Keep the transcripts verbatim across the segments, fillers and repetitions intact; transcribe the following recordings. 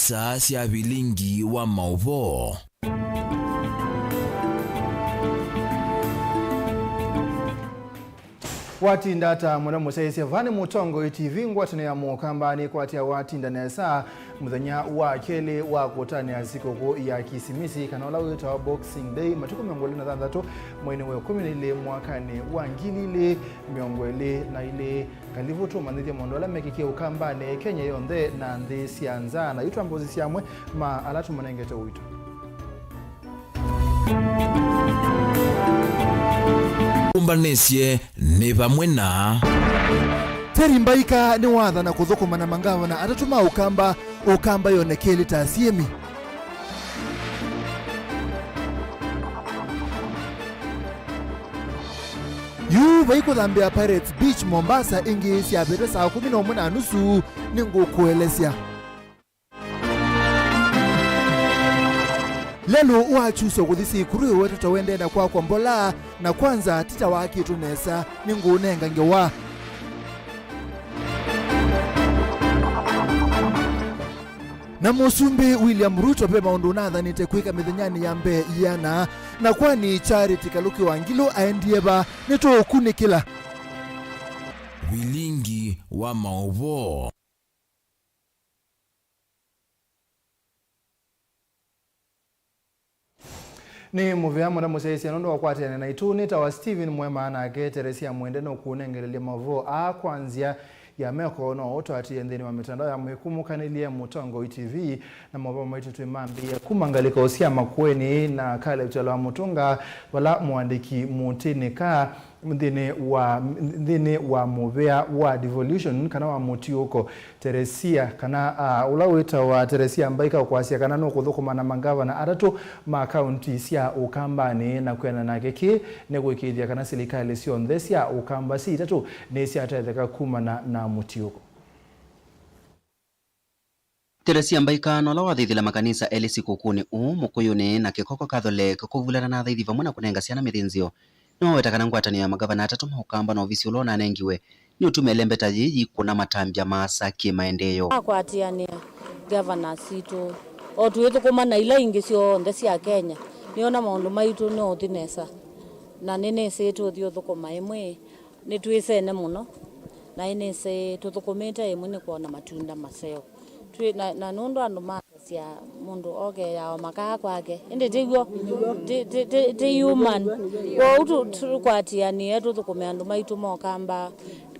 Saa sya vilingi wa maũvoo. Watinda ata mũno mũsyaĩĩsya? Vaa nĩ Mũtongoi T V. Ngwatanĩo ya Mũkamba nĩkwatĩa watinda nesa mũthenya wa kelĩ wa kũtanĩa sikũkũ ya Kisimisi, kana ũla wĩtawa Boxing Day, matukũ mĩongo ĩlĩ na thanthatũ mweinĩ wa ĩkũmi na ilĩ mwakanĩ wa ngili ilĩ mĩongo ĩlĩ na ilĩ. Kalivu tũmanyĩthye maũndũ ala mekĩkie Ũkambanĩ, Kenya yonthe na nthĩ sya nza, na yu twambe ũsisya amwe ma ala tũmanengete ũito. Ũmbanĩsye nĩ vamwe na Terry Mbaika nĩwathana kũthũkũma na mangavana atatũ ma Ũkamba, Ũkamba yone kelĩ ta asiĩmi. Yu vai kũthambĩa Pirates Beach Mombasa ĩngĩ syavĩte saa kũmi na ũmwe na nusu, nĩngũkũelesya. Lelũ wakyuswa kũthi Sikuru ĩwetete wendee na kwakwa mbola, na kwanza tita wakĩtwe nesa, nĩngũũnenga ngewa. Na Mũsumbĩ William Ruto ve maũndũ ũnathanĩte kwĩka mĩthenyanĩ ya mbee ĩana, na kwani Charity Kalũki wa Ngilũ aendie va? Nĩtũũkunĩkĩla. Vilingi wa maũvoo. Nĩ mũvea mũno mũsyaĩĩsya nũndũ wa kũkwatĩanĩa naitũ. Nĩtawa Stephen Mwema, nake Teresia Mwende nũkũnengelelya maũvoo aa kwa nzĩa ya meko. No ũtũatĩĩe nthĩnĩ wa mĩtandao ya mwĩkumũkanĩlye Mũtongoi T V, na maũvoo maitũ twĩmambĩĩe kuma ngalĩko sya Makueni na Caleb Kyalo wa Mũtũnga, vala mũandĩki mũtĩnĩka nthĩnĩ wa, nthĩnĩ wa mũvea wa devolution kana wa mũtiũko, Teresia, kana, ah, ũla wĩtawa Teresia Mbaika, ũkwasya kana nũkũthũkũma na mangavana atatũ ma kaunti sya Ũkambanĩ, na kwĩanana nake kĩĩ nĩkũĩkĩĩthya kana silikalĩ syonthe sya Ũkamba si itatũ nĩsyatetheka kumana na mũtiũko. Teresia Mbaika, na ũla wathĩthĩla makanisa elĩ sikũkũnĩ ũũ, Mũkũyũnĩ na Kĩkoko Catholic, kũvulana na athaithi vamwe na kũnenga syana mĩthĩnzĩo, nĩwaweta kana ngwatanĩo ya magavana atatũ ma Ũkamba na ovisi ũla ũnanengiwe nĩũtume ĩlembeta yĩĩ yĩkũna matambya maasa kĩ-maendeeo. Akwatĩanĩa ngavana sitũ, o tũithũkũma na ila ingĩ syonthe sya Kenya, nĩona maũndũ maitũ nũũthi nesa, na nĩnĩsĩ tũthi ũthũkũma ĩmwe. Nĩtwĩsene mũno, na ĩnĩsĩ tũthũkũmĩte ĩmwe nĩkwona matunda maseo. Twĩ, na, na nũndũ andũ maasya mũndũ okeaa o makaa kwake, ĩndĩ ti w'o, ti, ti, ti, ti human. Kwoou tũ, tũkwatĩanĩe tũthũkũme andũ maitũ ma Ũkamba.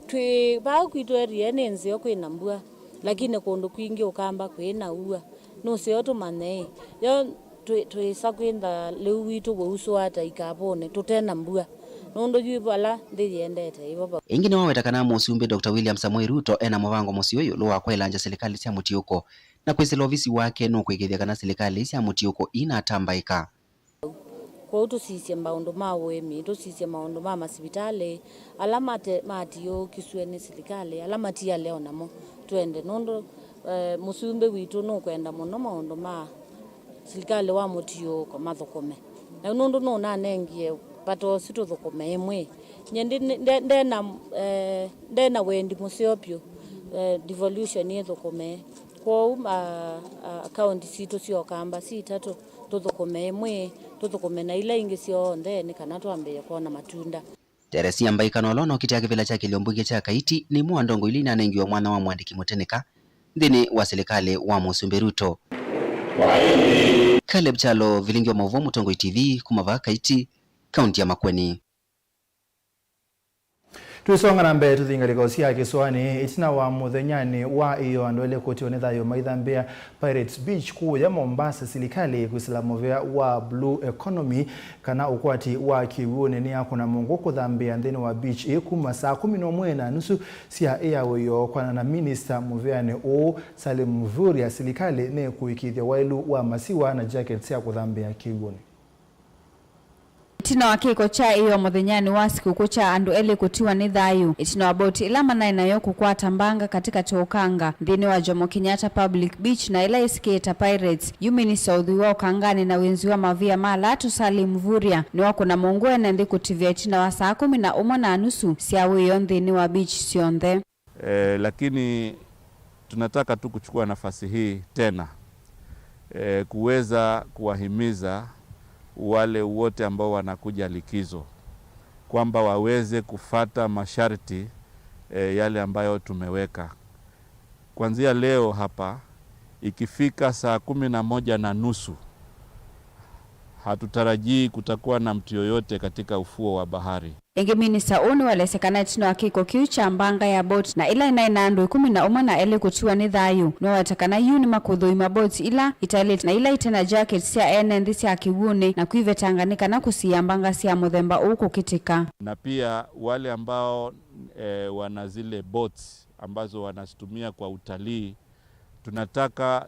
Twĩ vaa kwitũ area nĩ nzeo kwĩ na mbua, lakini kũndũ kwingĩ Ũkamba kwĩ na ua. Nũseo tũmanye-ĩ, yo twĩ-, twĩsa kwĩtha lĩu witũ wĩusũa ta ikavũnĩ tũte na mbua, nũndũ yu vala nthĩ yĩendete ĩvo vau. Ĩngĩ nĩwaweta kana Mũsumbĩ Doctor William Samoei Ruto ena mũvango mũseo ĩũlũ wa kwaĩlangya silikalĩ sya mũtiũko, na kwĩsĩla ovisi wake nũkũĩkĩĩthya kana silikalĩ sya mũtiũko inatambaĩka. Kwoou tũsisye maũndũ ma ũĩmi, tũsisye maũndũ ma masivitalĩ, ala mate-, matiũkisw'e nĩ silikalĩ, ala matiale o namo twende, nũndũ, eh, mũsumbĩ witũ nũkwenda mũno maũndũ ma silikalĩ wa mũtiũũko mathũkũme. Na nũndũ nũnanengie vata ũsu tũthũkũme ĩmwe, nyie ndi-, nde-, ndena, eh, ndena wendi mũseo vyũ, eh, devolution ĩthũkũme. Kwoou, ah, ah, akaunti sitũ sya Ũkamba si itatũ, tũthũkũme ĩmwe, tũthũkũme na ila ingĩ syonthe nĩ kana twambĩĩe kwona matunda. Teresia Mbaika, na ũla ũnokite akĩvĩla kya kĩlio mbunge kya Kaiti, nĩ ĩmwe wa ndongo ila inanengiwe mwanya wa mũandĩki mũtĩnĩka nthĩnĩ wa silikalĩ wa Mũsumbĩ Ruto. Caleb Kyalo, vilingi wa maũvoo, Mũtongoi T V, kuma vaa Kaiti, kaunti ya Makueni. Twĩsonga na mbee, tũthi ngalĩko sya kĩsũanĩ. Ĩtina wa mũthenyanĩ wa ĩyoo andũ elĩ kũtiwa nĩ thayũ maithambĩa Pirates Beach kũũya Mombasa, silikalĩ kwĩsĩla mũvea wa blue economy kana ũkwati wa kĩw'ũnĩ nĩyakũna mũngũ kũthambĩa nthĩnĩ wa beach ĩĩ kuma saa kũmi na ũmwe na nusu sya ĩao ĩyoo. Kwana na minista mũveanĩ ũũ, Salim Mvurya, silikalĩ nĩkũĩkĩĩthya waĩlu wa masiwa na jacket sya kũthambĩa kĩw'ũnĩ. Ĩtina wa kĩko kya ĩyoo mũthenyanĩ wa sikũkũ kya andũ elĩ kũtiwa nĩ thayũ, ĩtina wa boti ĩla manaĩ nayo kũkwata mbanga katĩkatĩ wa ũkanga nthĩnĩ wa Jomo Kenyatta Public Beach na ĩla ĩsikĩĩte Pirates, yu minista ũthwii wa ũkanganĩ na wĩnzi wa mavia ma laatũ Salim Mvurya nĩwakũna mũngũ ene nthĩ kũtivya ĩtina wa saa kũmi na ũmwe na nusu sya wĩoo nthĩnĩ wa beach syonthe. Eh, lakini tunataka tu kuchukua nafasi hii tena eh, kuweza kuwahimiza wale wote ambao wanakuja likizo kwamba waweze kufata masharti, eh, yale ambayo tumeweka. Kuanzia leo hapa, ikifika saa kumi na moja na nusu, hatutarajii kutakuwa na mtu yoyote katika ufuo wa bahari. Ĩngĩ, minista ũũ nĩwaelesya kana ĩtina wa kĩko kĩu kya mbanga ya boti na ĩla ĩnaĩ na andũ ĩkũmi na ũmwe na elĩ kũtiwa nĩ thayũ, nĩwaweta kana yu nĩmakũthũima boti ila itaĩlĩte na ila ite na jackets sya ene nthĩ sya kĩw'ũnĩ na kwivetanga nĩ kana kũsiĩa mbanga sya mũthemba ũũ kũkĩtĩka. Na pia wale ambao, eh, wana zile boats ambazo wanazitumia kwa utalii, tunataka,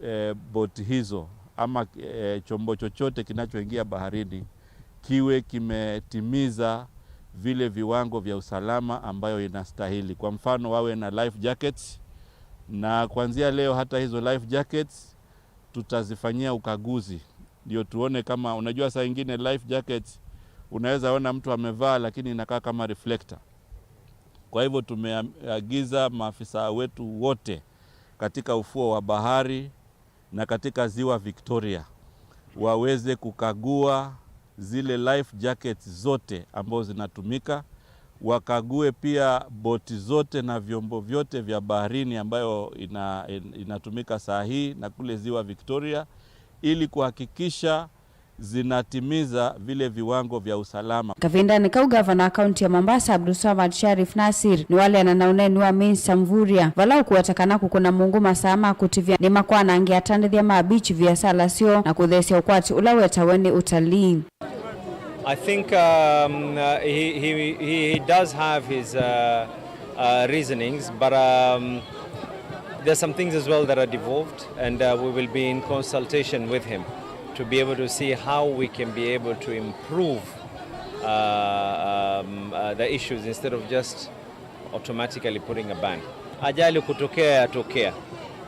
eh, boti hizo ama, eh, chombo chochote kinachoingia baharini kiwe kimetimiza vile viwango vya usalama ambayo inastahili. Kwa mfano, wawe na life jackets, na kuanzia leo hata hizo life jackets tutazifanyia ukaguzi, ndio tuone kama, unajua, saa ingine life jackets unaweza ona mtu amevaa, lakini inakaa kama reflector. Kwa hivyo tumeagiza maafisa wetu wote katika ufuo wa bahari na katika ziwa Victoria waweze kukagua zile life jackets zote ambazo zinatumika, wakague pia boti zote na vyombo vyote vya baharini ambayo ina-, in-, inatumika saa hii na kule ziwa Victoria, ili kuhakikisha zinatimiza vile viwango vya usalama. Kavindanĩ kau, gavana wa kaunti ya Mombasa, Abdulswamad Sharif Nasir, nĩwaleana na ũneeni wa minista Mvurya, vala ũkũweta kana kũkũna mũngũ masaa ma kũtivya nĩmakwanangĩa atandĩthya ma beach viasala syoo na kũtheesya ũkwati ũla wetawe nĩ ũtalii. I think, um, uh, he, he, he, he does have his, uh, uh, reasonings, but, um, there are some things as well that are devolved, and, uh, we will be in consultation with him to be able to see how we can be able to improve, uh, um, uh, the issues instead of just automatically putting a ban. Ajali kutokea yatokea,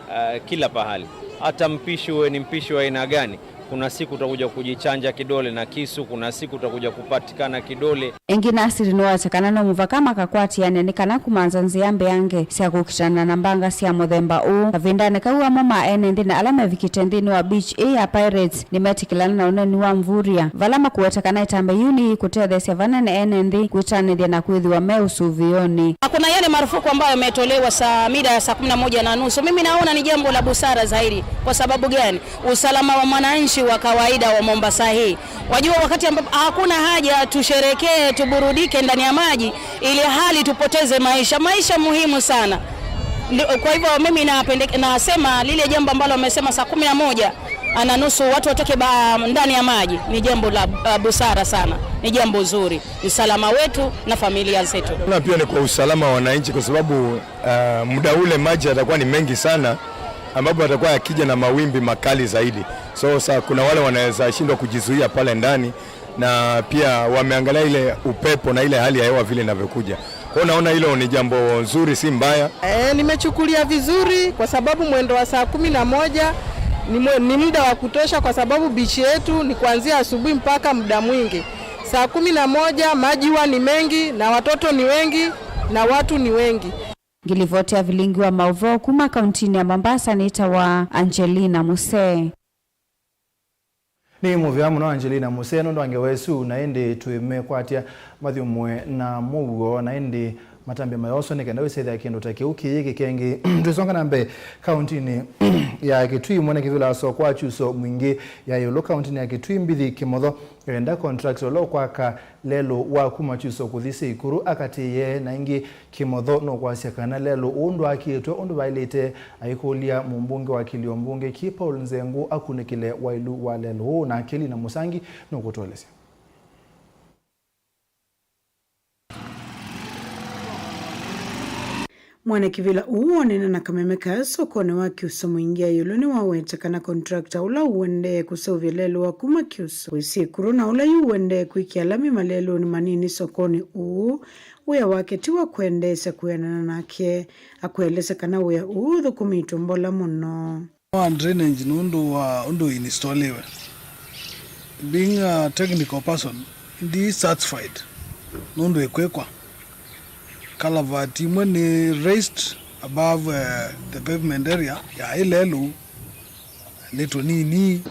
uh, kila pahali. Hata mpishi uwe ni mpishi wa aina gani, kuna siku utakuja kujichanja kidole na kisu, kuna siku utakuja kupatikana kidole. Ĩngĩ, Nasir nĩwaweta kana no mũvaka makakwatĩanĩa nĩ kana kũmanza nzĩa mbeange sya kũkitana na mbanga sya mũthemba ũũ. Kavindanĩ kau, amwe ma ene nthĩ na ala mevikĩte nthĩnĩ wa beach ĩĩ ya Pirates nĩmetĩkĩlana na ũneeni wa Mvurya, vala makũweta kana ĩtambya yĩu nĩyĩkũtetheesya vanene ene nthĩ kwĩtanĩthya na kwĩthĩwa me ũsũvĩonĩ. Kuna yale marufuku ambayo yametolewa saa, mida ya saa kumi na moja na nusu. Mimi naona ni jambo la busara zaidi. Kwa sababu gani? Usalama wa mwananchi wa kawaida wa Mombasa hii. Wajua, wakati ambapo hakuna haja tusherekee, tuburudike ndani ya maji, ili hali tupoteze maisha. Maisha muhimu sana. Ndi-, kwa hivyo mimi napende-, nasema lile jambo ambalo wamesema saa kumi na moja na nusu watu watoke ba-, ndani ya maji, ni jambo la, uh, busara sana, ni jambo zuri, usalama wetu na familia zetu. Na pia ni kwa usalama wa wananchi, kwa sababu, uh, muda ule maji yatakuwa ni mengi sana, ambapo yatakuwa yakija na mawimbi makali zaidi. So, sa-, kuna wale wanaweza shindwa kujizuia pale ndani, na pia wameangalia ile upepo na ile hali ya hewa vile inavyokuja. Kwa hiyo naona hilo ni jambo nzuri, si mbaya. Eh, nimechukulia vizuri kwa sababu mwendo wa saa kumi na moja ni mwe-, ni muda wa kutosha kwa sababu beach yetu ni kuanzia asubuhi mpaka muda mwingi. Saa kumi na moja maji huwa ni mengi na watoto ni wengi na watu ni wengi. Ngilivoti ya vilingi wa maũvoo kuma kauntinĩ ya Mombasa nĩtawa Angelina Musee. Nĩ mũvea mũno Angelina Musee nũndũ wa ngewa ĩsu, na ĩndĩ twĩmekwatya mathyũmũe na mũuo, na ĩndĩ matambya mayoswa nĩ kenda wĩsethĩa kĩndũ ta kĩu kĩyĩkĩke ĩngĩ. Twĩsonga na mbee, kauntinĩ ya Kitui, mwene kĩvĩla wa soko wa Kyuso Mwingĩ ya ĩũlũ kauntinĩ ya Kitui, Mbithi Kĩmotho, enda contractor ũla ũkwaka lelũ wa kuma Kyuso kũthi Seikuru akatĩĩe, na ĩngĩ Kĩmotho nũkwasya kana lelũ ũũ ndwaakĩtwe ũndũ vaĩlĩte, aikũlya mũmbunge wa kĩlio mbunge kĩ Paul Nzengũ akunĩkĩle waĩlu wa lelũ ũũ, nake Lina Mũsangi nũkũtũelesya. Mwene kĩvĩla ũũ wonene na kameme ka sokonĩ wa Kyuso Mwingĩ ya ĩũlũ nĩwaweta kana contractor ũla ũendee kũseũvya lelũ wa kuma Kyuso wĩ Seikuru na ũla yu ũendee kwĩkĩa lami malelũnĩ manini sokonĩ ũũ, wĩa wake ti wa kwendeesya kwĩanana nake, akũelesya kana wĩa ũũ ũthũkũmĩtwe mbola mũno. Wa drainage nũndũ wa ũndũ instaliwe. Being a technical person, ndi satisfied nũndũ ĩkwĩkwa. Kalavati imwe nĩ raised above, eh, the pavement area ya ĩ lelũ. Nĩ tũnini.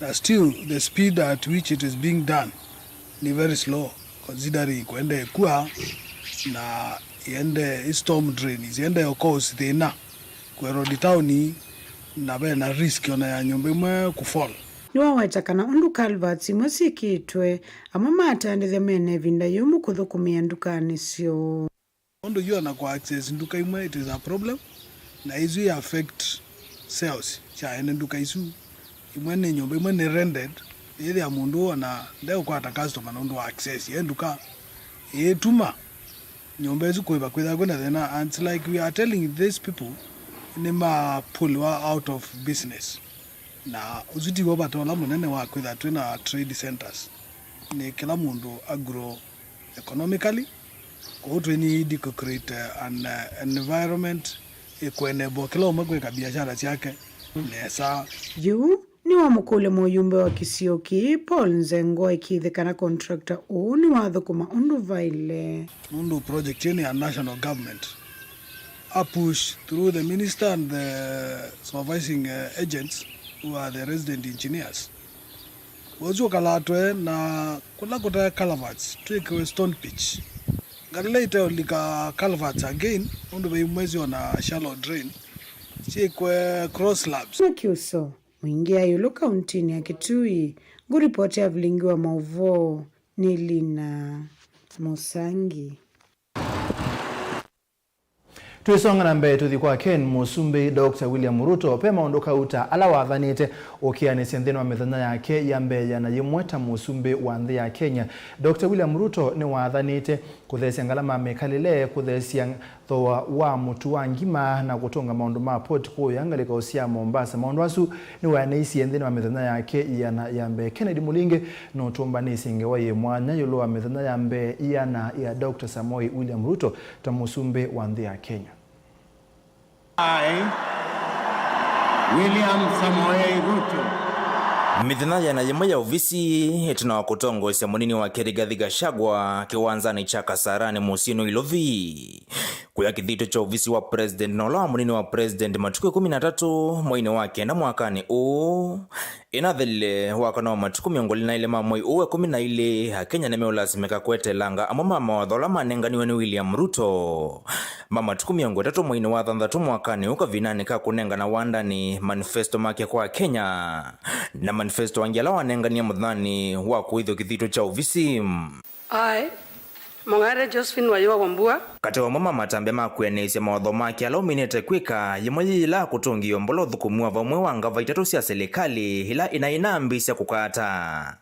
Na still, the speed at which it is being done nĩ very slow, considering kwende kua na iende storm drain, ziende cause thĩna kũ erode town, na vena risk ona ya nyũmba imwe kũ fall. Nĩwaweta kana ũndũ culverts imwe syĩkĩtwe, amwe matandĩthya mena ĩvinda yũmũ kũthũkũmĩa ndukanĩ syoo. Ũndũ yu ona kũ access nduka imwe, it is a problem, na isu i affect sales sya ene nduka isu. Imwe nĩ nyũmba, imwe nĩ rented, yĩthĩa mũndũ ona ndeũkwata customer nũndũ wa access ye nduka ĩtuma nyũmba isu kũĩva kwĩthĩa kwĩna thĩna, and it's like we are telling these people nĩmapuliwa out of business. Na ũsu tiw'o vata ũla mũnene wa kwĩthĩa twĩna trade centers, nĩ kĩla mũndũ a grow economically. Kwoou twĩnyie decocrite an environment ĩkwenebo kĩla ũmwe kwĩka biashara syake nesa. Yu nĩwamũkũlya mũyumbe wa kĩsio kĩĩ Paul Nzengo aikĩĩthye kana contractor ũũ nĩwathũkũma ũndũ vaĩle. Nũndũ project ĩĩ nĩ ya national government, a push through the minister and the supervising uh, agents who are the resident engineers. Ũsu ũkalatwe na kũla kũtae culverts twĩkĩwe stone pitch. Ngalĩla iteũlika culverts again, nũndũ ve imwe syona shallow drain, syĩkwe cross slabs. Na kĩũso, mũingĩ ya ĩũlũ kauntinĩ ya Kitui, ngũripoti ya vilingi wa maũvoo nĩ Lina Mũsangi. Twĩsonga na mbee, tũthi kwa Ken. Mũsumbĩ Doctor William Ruto ve maũndũ kauta ala wathanĩte ũkĩanĩsya nthĩnĩ wa mĩthenya yake ya mbee ĩana yĩmwe ta mũsumbĩ wa nthĩ ya Kenya. Doctor William Ruto nĩwathanĩte kũtheesya ngalama ya mĩkalĩle, kũtheesya thooa wa mũtu wa ngima, na kũtũnga maũndũ ma port kũũya ngalĩko sya Mombasa. Maũndũ asu nĩwaneisye nthĩnĩ wa mĩthenya yake ĩana ya mbee. Kennedy Mũlingi nũtũmbanĩsye ngewa yĩ mwanya ĩũlũ wa mĩthenya ya mbee ĩana ya Doctor Samoei William Ruto ta mũsumbĩ wa nthĩ ya Kenya. I, William Samoei Ruto. Mĩthenya yĩana yĩmwe ya ovisi, ĩtina wa kũtongoesya mũnini wake Rigathi Gachagua kĩwanzanĩ kya Kasarani mũsyĩ Nairobi, kũya kĩthitũ kya ovisi wa president na ũla wa mũnini wa president matukũ ĩkũmi na atatũ mweinĩ wa kenda mwakanĩ ũũ. Ĩnathelile wakana wa matukũ mĩongo ĩlĩ na ĩlĩ ma mwei ũũ wa ĩkũmi na ilĩ, Akenya nĩmeũlasimĩka kwetelanga amwe ma mawatho ala manenganiwe nĩ William Ruto ma matukũ mĩongo ĩtatũ mweinĩ wa thanthatũ mwakanĩ ũũ kavindanĩ ka kũnengana wandani manifesto make kwa Akenya, na manifesto angĩ ala wanenganie mũthenyanĩ wa kũĩthw'a kĩthitũ kya ovisi. I, Mong'are Josephine Wayua Wambua. Katĩ wa amwe ma matambya ma kwĩanĩsya mawatho make ala ũminĩte kwĩka, yĩmwe yĩ yĩla kũtũngĩĩwa mbola ũthũkũmi wa vamwe wa ngava itatũ sya silikalĩ ila ina inambĩĩsya kũkata.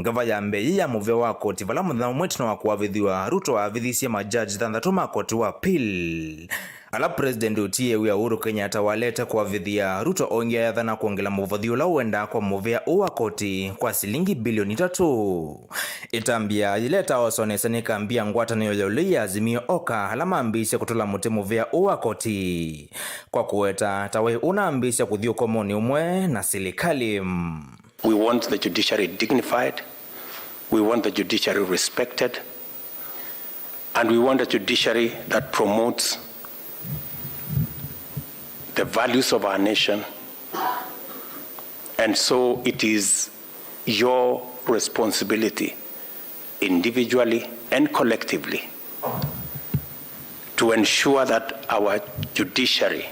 Ngava ya mbee yĩ ya mũvĩa wa koti vala mũthenya ũmwe ĩtina wa kũavĩthw'a, Ruto aavĩthisye majaji thanthatũ ma koti wa appeal. Ala President ũtiĩe wĩa Uhuru Kenyatta walete kũavĩthya, Ruto oingi ayathana kwongela mũvothi ũla ũendaa kwa mũvĩa ũũ wa koti kwa silingi bilioni itatũ. Ĩtambya yĩla ĩtaoswa nesa nĩ kambi ya ngwatanĩo ya ũlei ya Azimio Oka, ala mambĩĩsye kũtũla mũtĩ mũvĩa ũũ wa koti kwa kũweta ta waĩ ũnambĩĩsya kũthi ũkomonĩ ũmwe na silikalĩ. We want the judiciary dignified. We want the judiciary respected. And we want a judiciary that promotes the values of our nation. And so it is your responsibility, individually and collectively, to ensure that our judiciary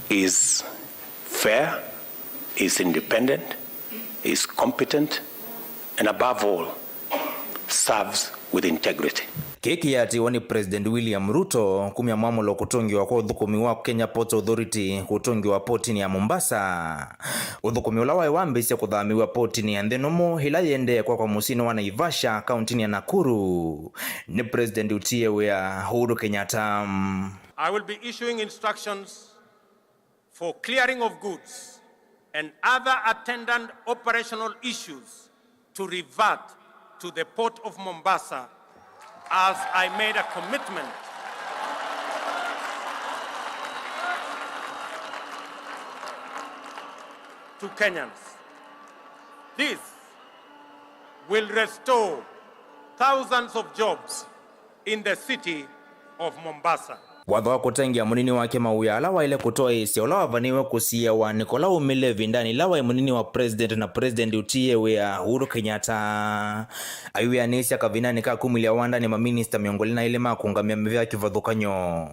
is fair, is independent, is competent, and above all, serves with integrity. Kĩĩ kĩatĩĩwa nĩ President William Ruto kumya mwamũlo kũtũngĩwa kwa ũthũkũmi wa Kenya Ports Authority kũtũngĩwa potinĩ ya Mombasa. Ũthũkũmi ũla waĩ wambĩĩsye kũthamĩw'a potinĩ ya Nthĩ Nũmũ ĩla yĩendee kwakwa mũsyĩnĩ wa Naivasha, kauntinĩ ya Nakuru, nĩ President ũtiĩe wĩa Uhuru Kenyatta. I will be issuing instructions for clearing of goods and other attendant operational issues to revert to the Port of Mombasa, as I made a commitment to Kenyans. This will restore thousands of jobs in the city of Mombasa. Watho wa kũtengea mũnini wake mawĩa ala waĩle kũtwaĩĩsya ũla wavanĩĩwe kũsiĩĩawa nĩ kũla waumĩle ĩvindanĩ ĩla waĩ mũnini wa president na president ũtiĩe wĩa, Uhuru Kenyatta. Aiwĩanĩĩsya kavindanĩ ka kumĩlya wandanĩ maminista mĩongo ĩlĩ na elĩ ma kũũngamĩa mĩvĩa ya kĩvathũkany'o.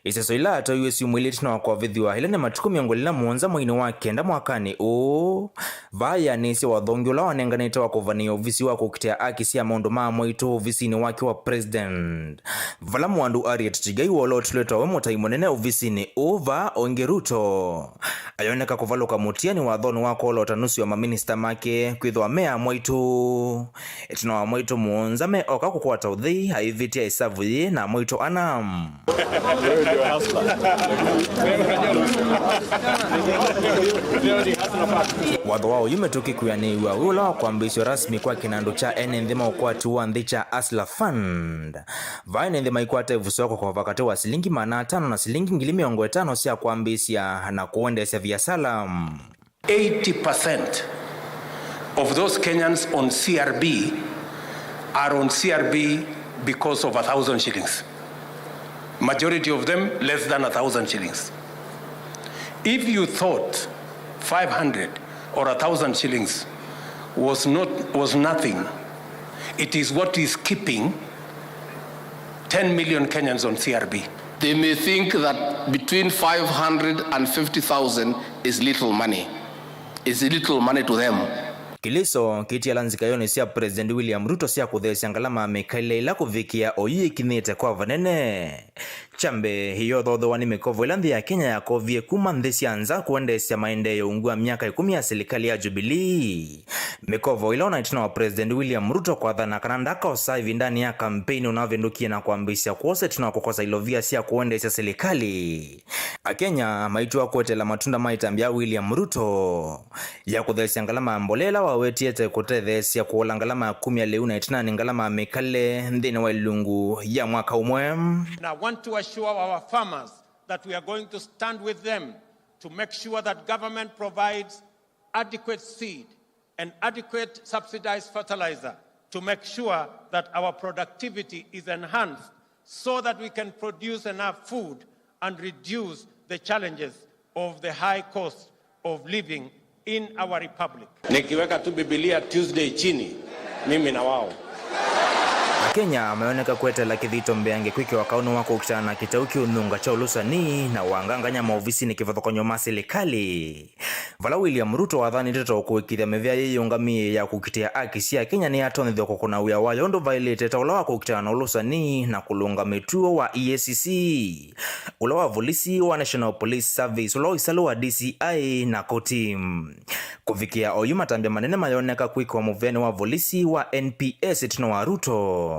Iseso ila atwaiwe syumwa ilĩ ĩtina wa kũavĩthw'a, ĩla nĩ matukũ mĩongo ĩlĩ na mũonza mweinĩ wa kenda mwakanĩ ũũ. Vaa ĩanĩsye watho ũngĩ ũla wanenganĩte wa kũvanĩĩa ovisi wa kũkitĩa aki sya maũndũ ma amwaitũ ovisinĩ wake wa president, vala Mwandu Harriet Chigai wolootw'e tawe mũtai mũnene ovisinĩ ũũ. Vaa ũngĩ Ruto ayoneka kũvalũka mũtiani wathonĩ wa kwolota nusu ya maminista make kwĩthĩwa me amwaitũ. Ĩtina wa amwaitũ mũonza me oka kũkwata ũthei, aivĩtya ĩsavu yĩĩ na amwaitũ ana. Watho wa ũyu mĩtũkĩ kwĩanĩw'a wĩ ũla wa kwambĩĩsw'a rasmi kwa kĩnandũ kya ene nthĩ ma ũkwati wa nthĩ kya Hustler Fund. Vaa ene nthĩ maikwata ĩvuso ya kũkova katĩ wa silingi maana atano na silingi ngili mĩongo ĩtano sya kwambĩĩsya na kũendeesya viasala. Eighty percent of those Kenyans on C R B are on C R B because of a thousand shillings. Majority of them less than a thousand shillings. If you thought five hundred or a thousand shillings was not, was nothing, it is what is keeping ten million Kenyans on C R B. They may think that between five hundred and fifty thousand is little money. It's little money to them. Kĩlĩso kĩtiala nzikayonĩ sya President William Ruto sya kũtheesya ngalama ya mĩkalĩle ĩla kũvikĩa oyu yĩkinyĩte kwa vanene. Kya mbee, ĩyothothewa nĩ mĩkovo ĩla nthĩ ya Kenya yakovie kuma nthĩ sya nza kũendeesya maendeeo ungu wa myaka ĩkũmi ya silikalĩ ya Jubilee. Mĩkovo ĩla ona ĩtina wa President William Ruto kwathana kana ndakaosa ĩvindanĩ ya kampeini ũnavĩndũkie na kwambĩĩsya kwosa ĩtina wa kũkosa ilovia sya kũendeesya silikalĩ. Akenya maitw'a kũeteela matunda ma ĩtambya ya William Ruto ya kũtheesya ngalama ya mbolea ĩla wawetie ta ĩkũtetheesya kũola ngalama ya kumya lĩu na ĩtinanĩ ngalama ya mĩkalĩle nthĩnĩ wa ĩlungu ya mwaka ũmwe. And I want to assure our farmers that we are going to stand with them to make sure that government provides adequate seed and adequate subsidized fertilizer to make sure that our productivity is enhanced so that we can produce enough food and reduce the challenges of the high cost of living in our republic. Nikiweka tu Biblia Tuesday chini, mimi na wao. Akenya mayoneka kweteela kĩthito mbeange kwĩkĩwa kaũnĩ wa kũkitana na kĩtau kĩũnunga kya ũlũsani na wangangany'a maovisinĩ kĩvathũkany'o ma silikalĩ. Vala William Ruto wathanĩte ta ũkũĩkĩthya mĩvĩa yĩyĩũngamĩe ya kũkitĩa aki sya Kenya nĩyatonyethw'a kũkũna wĩa wayo ũndũ vaĩlĩte ta ũla wa kũkitana na ũlũsani na kũlũnga mĩtuo wa E A C C, ũla wa volisi wa National Police Service, ũla wa ĩsalũ wa D C I na koti. Kũvikĩa oyu matambya manene mayoneka kwĩkĩwa mũvĩanĩ wa volisi wa N P S ĩtina wa Ruto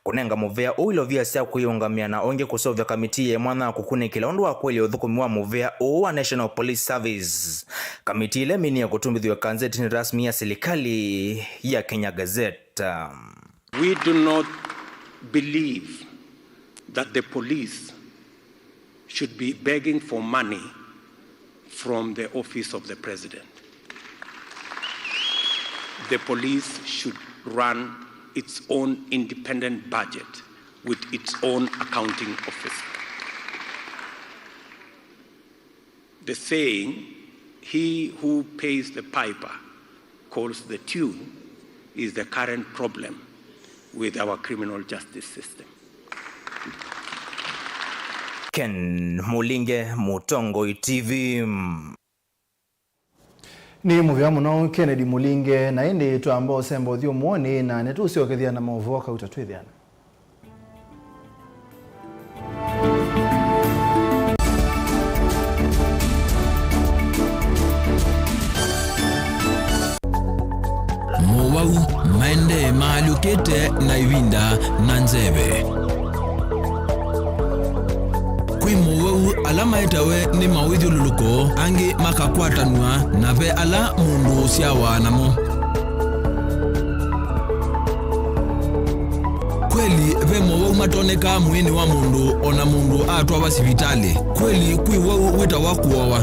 kũnenga mũvĩa ũũ ilovia sya kwĩyũngamĩa na ũngĩ kũseũvya kamitii ya mwanya wa kũkunĩkĩla ũndũ wa kũĩlya ũthũkũmi wa mũvĩa ũũ wa National Police Service. Kamitii ĩla ĩminie kũtumbĩthw'a kanzetinĩ rasmi ya silikalĩ ya Kenya Gazette. We do not believe that the police should be begging for money from the office of the president. The police should run its own independent budget with its own accounting officer. The saying, "He who pays the piper calls the tune," is the current problem with our criminal justice system. Ken Mulinge, Mũtongoi T V. Nĩ mũvea mũno Kennedy Mulinge, na ĩndĩ twamba ũsemba ũthyũmũonĩ na nĩtũũsyokethya na maũvoo kauta twĩthĩana. Mowau maendee maalyũkĩte na ĩvinda na nzeve. Kwĩ mowau ala maetawe nĩ mawĩthyũlũlũko, angĩ makakwatanw'a, na ve ala mũndũ ũsyawa namo. Kweli, ve mowau matonekaa mwĩĩnĩ wa mũndũ o na mũndũ atwawa sivitalĩ. Kweli, kwĩ wau wĩtawa kũowa.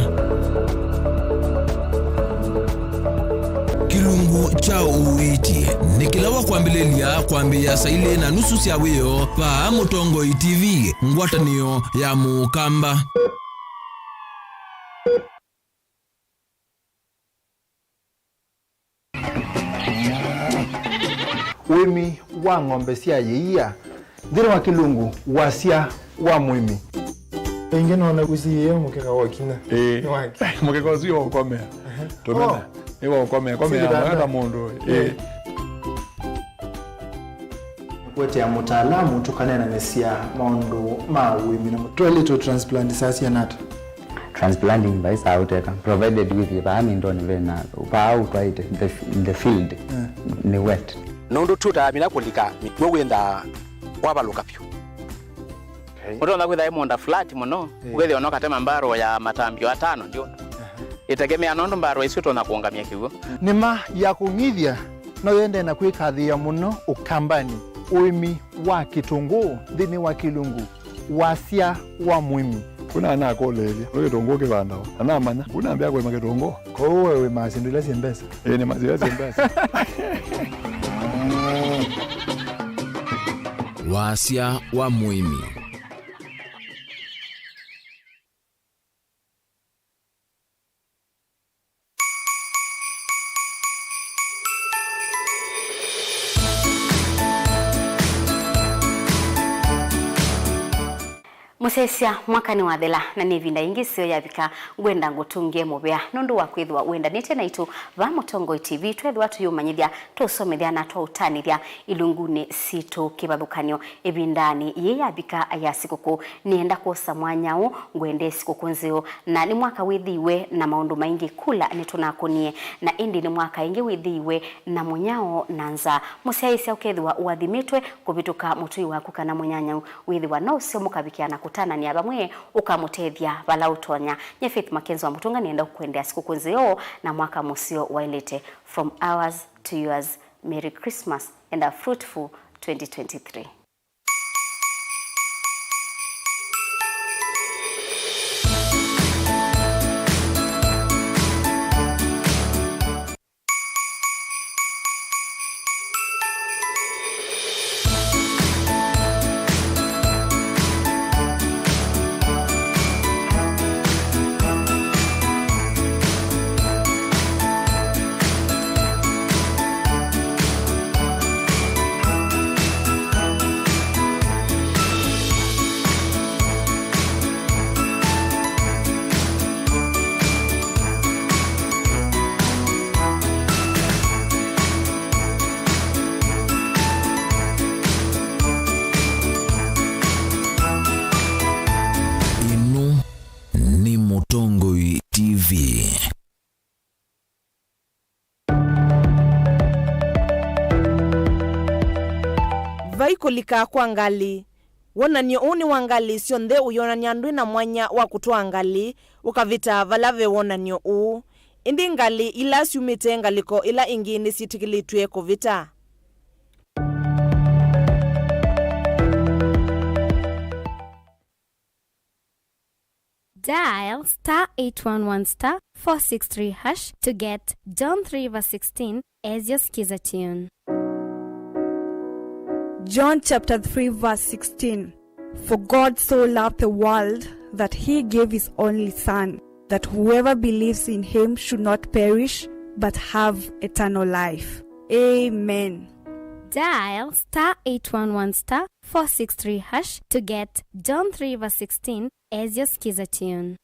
Kyungu kya ũiiti nĩ kĩla wa kwambĩlĩlya kwambĩĩa saa ilĩ na nusu sya wĩoo vaa Mũtongoi T V, ngwatanĩo ya Mũkamba. Ũĩmi wa ng'ombe sya yĩia nthĩnĩ wa kĩlungu, wasya wa mũĩmi. Ĩngĩ nona ũsiĩĩe mũkeka wa kinya. Ĩĩ. Nĩ wake. Mũkeka ũsu nĩ wa ũkomea. Tũmena. Oh. Nĩ wa ũkomea. Komea. Sindano. Mwenda mũndũ. Ĩĩ. Ĩĩ. Nĩkũetea mũtaalamu tũkaneenanĩsya maũndũ ma ũĩmi na mũ-, twaĩlĩtwe transplant saa siana ata? Transplanting vai saa ũteka, provided wĩthĩe vaa mĩndonĩ vena, vaa ũtwaĩte, the, the field, eh, nĩ wet. Nũndũ tũtamina kũlika, nĩw'o wĩthaa wavalũka vyũ. Okay. Ũtonya kwĩtha ĩ mũũnda flat mũno, eh, ũkethĩa ona ũkatema mbarũ ya matambio atano ndyũndũ. Aha. Ĩtegemea nũndũ mbarũ ĩsu ĩtonya kũũngamya kĩw'ũ. Nĩma ya kũng'ithya no yĩendee na kwĩkathĩĩa mũno Ũkambanĩ, ũĩmi wa kĩtũngũũ nthĩnĩ wa kĩlungu, wasya wa mũĩmi. Kuna nakũlĩĩlye, nĩ kĩtũngũũ kĩvandawa? Na namanya, kuna mbĩa kũĩma kĩtũngũũ. Kwoou we wĩmaa syĩndũ ila syĩ mbesa? Ĩĩ, nĩmaa syĩla syĩ mbesa. Wasya wa mũĩmi. Mũsyaĩĩsya, mwaka nĩwathela, na nĩ ĩvinda yĩngĩ ĩseo yavika. Ngwenda ngũtũngĩe mũvea nũndũ wa kwĩthĩwa wĩandanĩtye naitũ vaa Mũtongoi T V, tweethĩwa tũyĩũmanyĩthya, tũũsomethya na twaũtanĩthya ilungunĩ sitũ kĩvathũkany'o. Ĩvindanĩ yĩĩ yavika ya sikũkũ, nĩenda kwosa mwanya ũũ ngwendee sikũkũ nzeo, na nĩ mwaka wĩthĩiwe na maũndũ maingĩ kula nĩtũnakũnie, na ĩndĩ nĩ mwaka ĩngĩ wĩthĩiwe na mũnyao na nzaa. Mũsyaĩĩsya ũkethĩwa ũathimĩtwe kũvĩtũka mũtũi waku kana mũnyanyau, wĩthĩwa no ũseo mũkavikĩa na kũtananĩa vamwe ũkamũtethya vala ũtonya. Nye Faith Mackenzie wa Mũtũnga nĩenda kũkwendea sikũkũ nzeo na mwaka mũseo waĩlĩte. From ours to yours, Merry Christmas and a fruitful twenty twenty-three. Ĩno nĩ Mũtongoi T V. Vai kũlika kwa ngalĩ. Wonany'o ũũ nĩ wa ngalĩ syonthe ũyonany'a ndwĩ na mwanya wa kũtwaa ngalĩ ũkavĩta vala ve wonany'o ũũ. Ĩndĩ ngalĩ ila syumĩte ngalĩko ĩla ĩngĩ nĩsyĩtĩkĩlĩtw'e kũvĩta. Dial star eight one one star four six three hash to get John three verse sixteen as your skiza tune. John chapter three verse sixteen. For God so loved the world that he gave his only Son, that whoever believes in him should not perish, but have eternal life. Amen. Dial star eight one one star four six three hash to get John three verse sixteen as your skiza tune.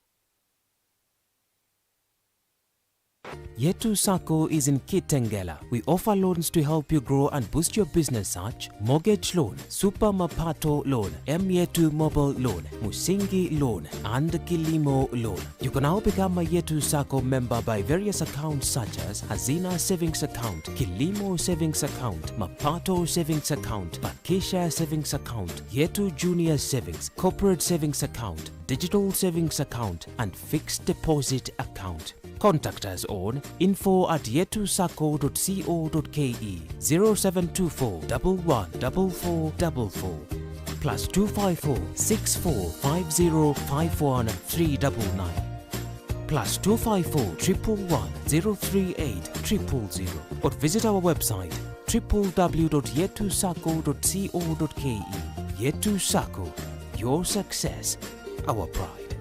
Yetu Sacco is in Kitengela. We offer loans to help you grow and boost your business such mortgage loan, Super Mapato loan, M Yetu Mobile loan, Musingi loan, and Kilimo loan. You can now become a Yetu Sacco member by various accounts such as Hazina Savings Account, Kilimo Savings Account, Mapato Savings Account, Bakisha Savings Account, Yetu Junior Savings, Corporate Savings Account, Digital Savings Account, and Fixed Deposit Account. Contact us on info at yetusacco dot co dot ke, zero seven two four, one one, four four four four, plus two five four, six four five zero, five one three double nine. Plus two five four, triple one, zero three eight, triple zero. Or visit our website, triple w dot yetu sacco dot co dot ke. Yetu Sacco, your success, our pride.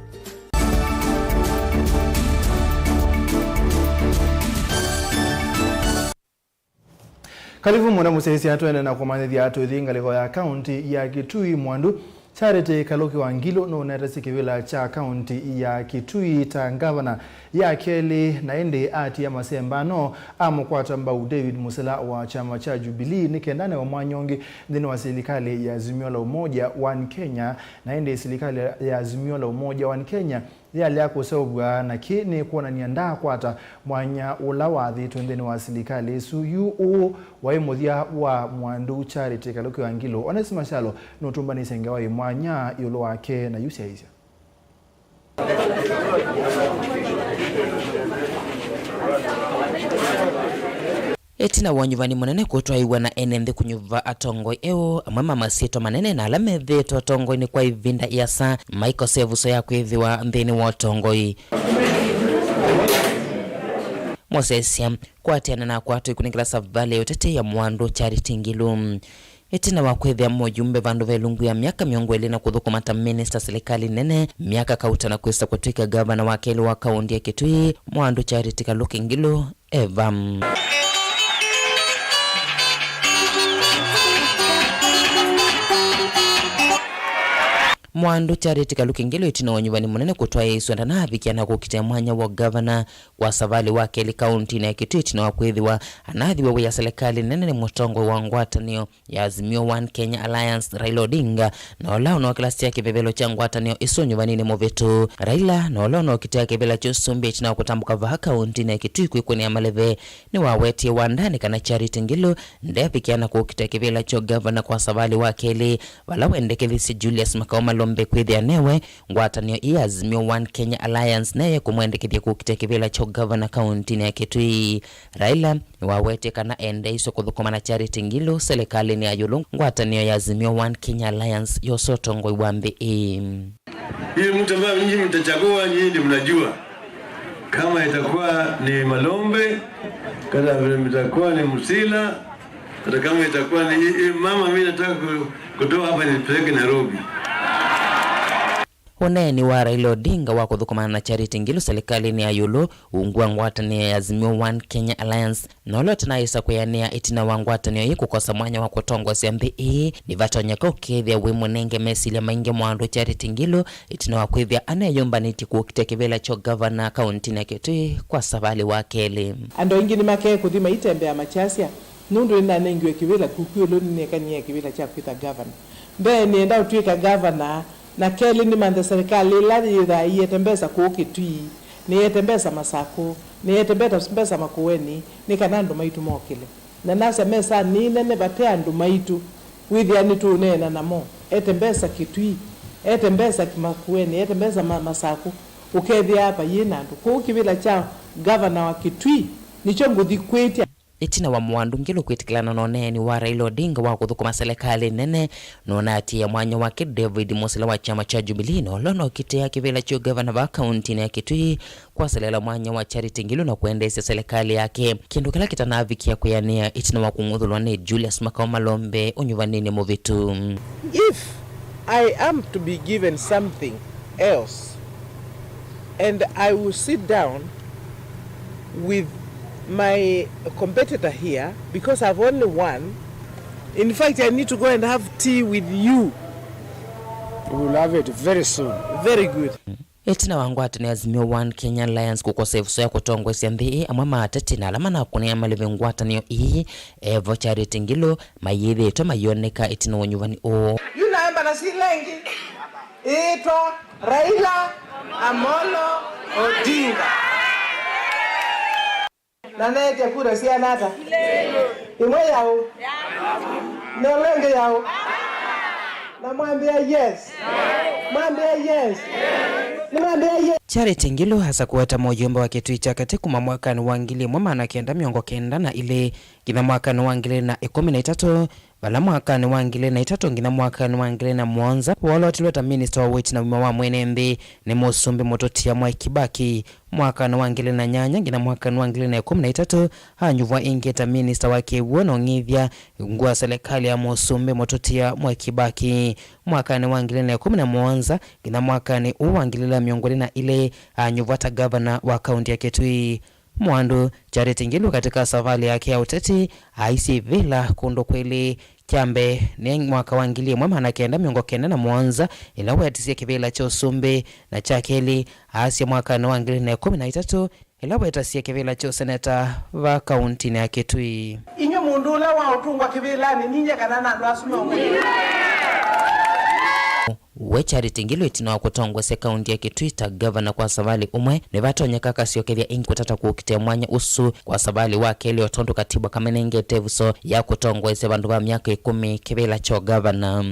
Karibu mũno mũsyaĩĩsya, twende na kũmanyĩthya tũthi ngalĩko ya kaunti ya Kitui. Mwandu Charity Kaluki wa Ngilu nũnetesye kĩvĩla kya kaunti ya Kitui ta ngavana ya kelĩ, na ĩndĩ atia masemba no amũkwata mbau David Musila wa kyama kya Jubilee nĩ kenda anewe mwanya ũngĩ nthĩnĩ wa silikalĩ ya Azimio la Umoja One Kenya. Na ĩndĩ silikalĩ ya Azimio la Umoja One Kenya yalea kũseũvw'a, na kĩ nĩ kwonany'a ndaakwata mwanya ũla wathĩtwe nthĩnĩ wa silikalĩ ĩsu. Yu ũũ waĩ mũthya wa Mwandu Charity Kaluki wa Ngilu. Onesmus Kyalo nũtũmbanĩsye ngewa ĩ mwanya ĩũlũ wake, na yu syaĩĩsya. Ĩtina wa ũnyuvani mũnene kũtwaĩwa na ene nthĩ kũnyuva atongoi eũ, amwe ma masyĩtwa manene na ala methĩĩtwe atongoinĩ kwa ĩvinda ĩasa maikose ĩvuso ya kwĩthĩwa nthĩnĩ wa ũtongoi. Mosesya, kwatĩana na kwatũ ĩkunĩkĩla savalĩ ya ũteti ya Mwandu Charity Ngilu. Ĩtina wa kwĩthĩa mũyumbe vandũ ve ilungu ya myaka mĩongo ĩlĩ na kũthũkũma ta minista silikalĩ nene, myaka kauta na kwĩsa kũtw'ĩka ngavana wa kelĩ wa kaunti ya Kitui, Mwandu Charity Kaluki Ngilu eva. Mwandu Charity Kaluki Ngilu ĩtina wa ũnyuvani mũnene kũtwaĩĩsw'a ndanavikĩa na kũkitĩa mwanya wa ngavana kwa savalĩ wa kelĩ kauntinĩ ya Kitui ĩtina wa kwĩthĩwa anathiwe wĩa silikalĩ nene nĩ mũtongoi wa ngwatanĩo ya Azimio One Kenya Alliance, Raila Odinga, na ũla ũnookilasya kĩvevelo kya ngwatanĩo ĩsu ũnyuvaninĩ mũvĩtu. Raila, na ũla ũnookitĩa kĩvĩla kya ũsumbĩ ĩtina wa kũtambũka vaa kauntinĩ ya Kitui kwĩkũnĩa maleve, nĩwawetie wandanĩ kana Charity Ngilu ndevikĩa na kũkitĩa kĩvĩla kya ũgavana kwa savalĩ wa kelĩ, vala wendekethisye Julius Makau Malombe kwĩthĩa newe ngwatanĩo ĩĩ ya Azimio One Kenya Alliance neye kũmwendekethya kũkitĩa kĩvĩla kya ũgavana kauntinĩ ya Kitui. Raila nĩwawetie kana endeeisye kũthũkũma na Charity Ngilu silikalĩnĩ ya ĩũlũ, ngwatanĩo ya Azimio One Kenya Alliance yosa ũtongoi wa nthĩ ĩĩ. Hii mtu ambaye nyinyi mtachagua, nyinyi ndio mnajua. Kama itakuwa ni Malombe, kama itakuwa ni Musila, hata kama itakuwa ni hii, hii mama, mimi nataka ku-, kutoa hapa nipeleke Nairobi. Ũneeni wa Raila Odinga wa kũthũkũmana na Charity Ngilu silikalĩnĩ ya ĩũlũ ungu wa ngwatanĩo ya Azimio One Kenya Alliance, na ũla ũtanaĩsa kwĩanĩa ĩtina wa ngwatanĩo ĩĩ kũkosa mwanya wa kũtongosya nthĩ ĩĩ, nĩvatonyeka ũkethĩa wĩ mũnenge mesilya maingĩ Mwandu Charity Ngilu ĩtina wa kwĩthĩa aneyũmbanĩtye kũkitĩa kĩvĩla kya ũgavana kauntinĩ ya Kitui kwa savalĩ wa kelĩ. Andũ aingĩ nĩmakee kũthi maitembea makyasya, nũndũ nĩnanengiwe kĩvĩla kuku ĩũlũ nĩnekanie kĩvĩla kya kwĩtha ngavana. Mbee nĩenda ũtw'ĩka ngavana, na kelĩ nĩmanthe serikali ĩla yĩthaa ĩete mbesa kũũ Kitui, nĩyete mbesa Masakũ, nĩyete mbeta-, mbesa Makueni, nĩ kana andũ maitũ mokĩle. Na nasya mesanĩ ĩĩ nene vate andũ maitũ, wĩthĩa nĩtũũneena namo, ete mbesa Kitui, ete mbesa Makueni, ete mbesa ma-, Masakũ, ũkethĩa vayĩ na andũ. Kwoou kĩvĩla kya ngavana wa Kitui nĩkyo ngũthi kwĩtya. Ĩtina wa Mwandu Ngilu kwĩtĩkĩlana na ũneeni wa Raila Odinga wa kũthũkũma silikalĩ nene, nũnaatĩĩa mwanya wake David Musila wa kyama kya Jubilee, na ũla ũnokitĩa kĩvĩla kya ũgavana vaa kauntinĩ ya Kitui kwaselela mwanya wa Charity Ngilu na kwendeesya silikalĩ yake, kĩndũ kĩla kĩtanavikĩa kwĩanĩa ĩtina wa kũng'uthũlwa nĩ Julius Makau Malombe ũnyuvaninĩ mũvĩtu. If I am to be given something else, and I will sit down with my competitor here because I've only one. In fact, I need to go and have tea with you. We will have it very soon. Very good. Ĩtina wa ngwatanĩo ya Azimio One Kenya Alliance kũkosa ĩvuso ya kũtongoesya nthĩ ĩĩ, amwe ma ateti na ala manakũnĩa malĩve ngwatanĩo ii, evo Charity Ngilu, mayĩthĩĩtwe mayĩoneka ĩtina wa ũnyuvani ũũ. Yu naemba na silengi ĩtwa Raila Amolo Odinga. Na neetya kura siana ata? Ĩmwe yaũ? Na ũla ĩngĩ yaũ? Na mwambĩa yes. Mwambĩa yes. Nĩmwambĩa yes. Charity Ngilu asa kũweta mũyũmbe wa Kitui kya Katĩ kuma mwakanĩ wa ngili ĩmwe maana kenda mĩongo kenda na ilĩ nginya mwakanĩ wa ngili na ĩkũmi na itatũ, Vala mwakanĩ wa ngili na itatũ nginya mwakanĩ wa ngili na mũonza, woolotilwe ta minista wa ũiiti na ũima wa mwene nthĩ nĩ Mũsumbĩ Mũtũtia Mwai Kĩbakĩ. Mwakanĩ wa ngili na nyanya nginya mwakanĩ wa ngili na ĩkũmi na itatũ, anyuvwa ĩngĩ ta minista wa kĩw'ũ na ũng'ithya ungu wa selekalĩ ya Mũsumbĩ Mũtũtia Mwai Kĩbakĩ. Mwakanĩ wa ngili na ĩkũmi na mũonza nginya mwakanĩ ũũ wa ngili ilĩ na mĩongo ĩlĩ na ilĩ, anyuvwa ta ngavana wa kaunti ya Kitui. Mwandu Charity Ngilu katika savalĩ yake ya ũteti aisye ivĩla kũndũ kwĩlĩ. Kya mbee nĩ mwaka wa ngili ĩmwe maana kenda mĩongo kenda na mũonza, ĩla weetisye kĩvĩla kya ũsumbĩ, na kya kelĩ aasya mwakanĩ wa ngili na ĩkũmi na itatũ, ĩla weetasye kĩvĩla kya ũseneta va kauntinĩ ya Kitui. Inyw'ĩ mũndũ ũla wa ũtũngwa kĩvĩlanĩ, ninyie kana na andũ asu me ũmwe. We Charity Ngilu ĩtina wa kũtongoesya kaunti ya Kitui ta ngavana kwa savalĩ ũmwe, nĩvatonyeka akasyokethya ĩngĩ kũtata kũkitĩa mwanya ũsu kwa savalĩ wa kelĩ, o tondũ katiba kamenengete ĩvuso ya kũtongoesya vandũ va myaka ĩkũmi kĩvĩla kya ũngavana.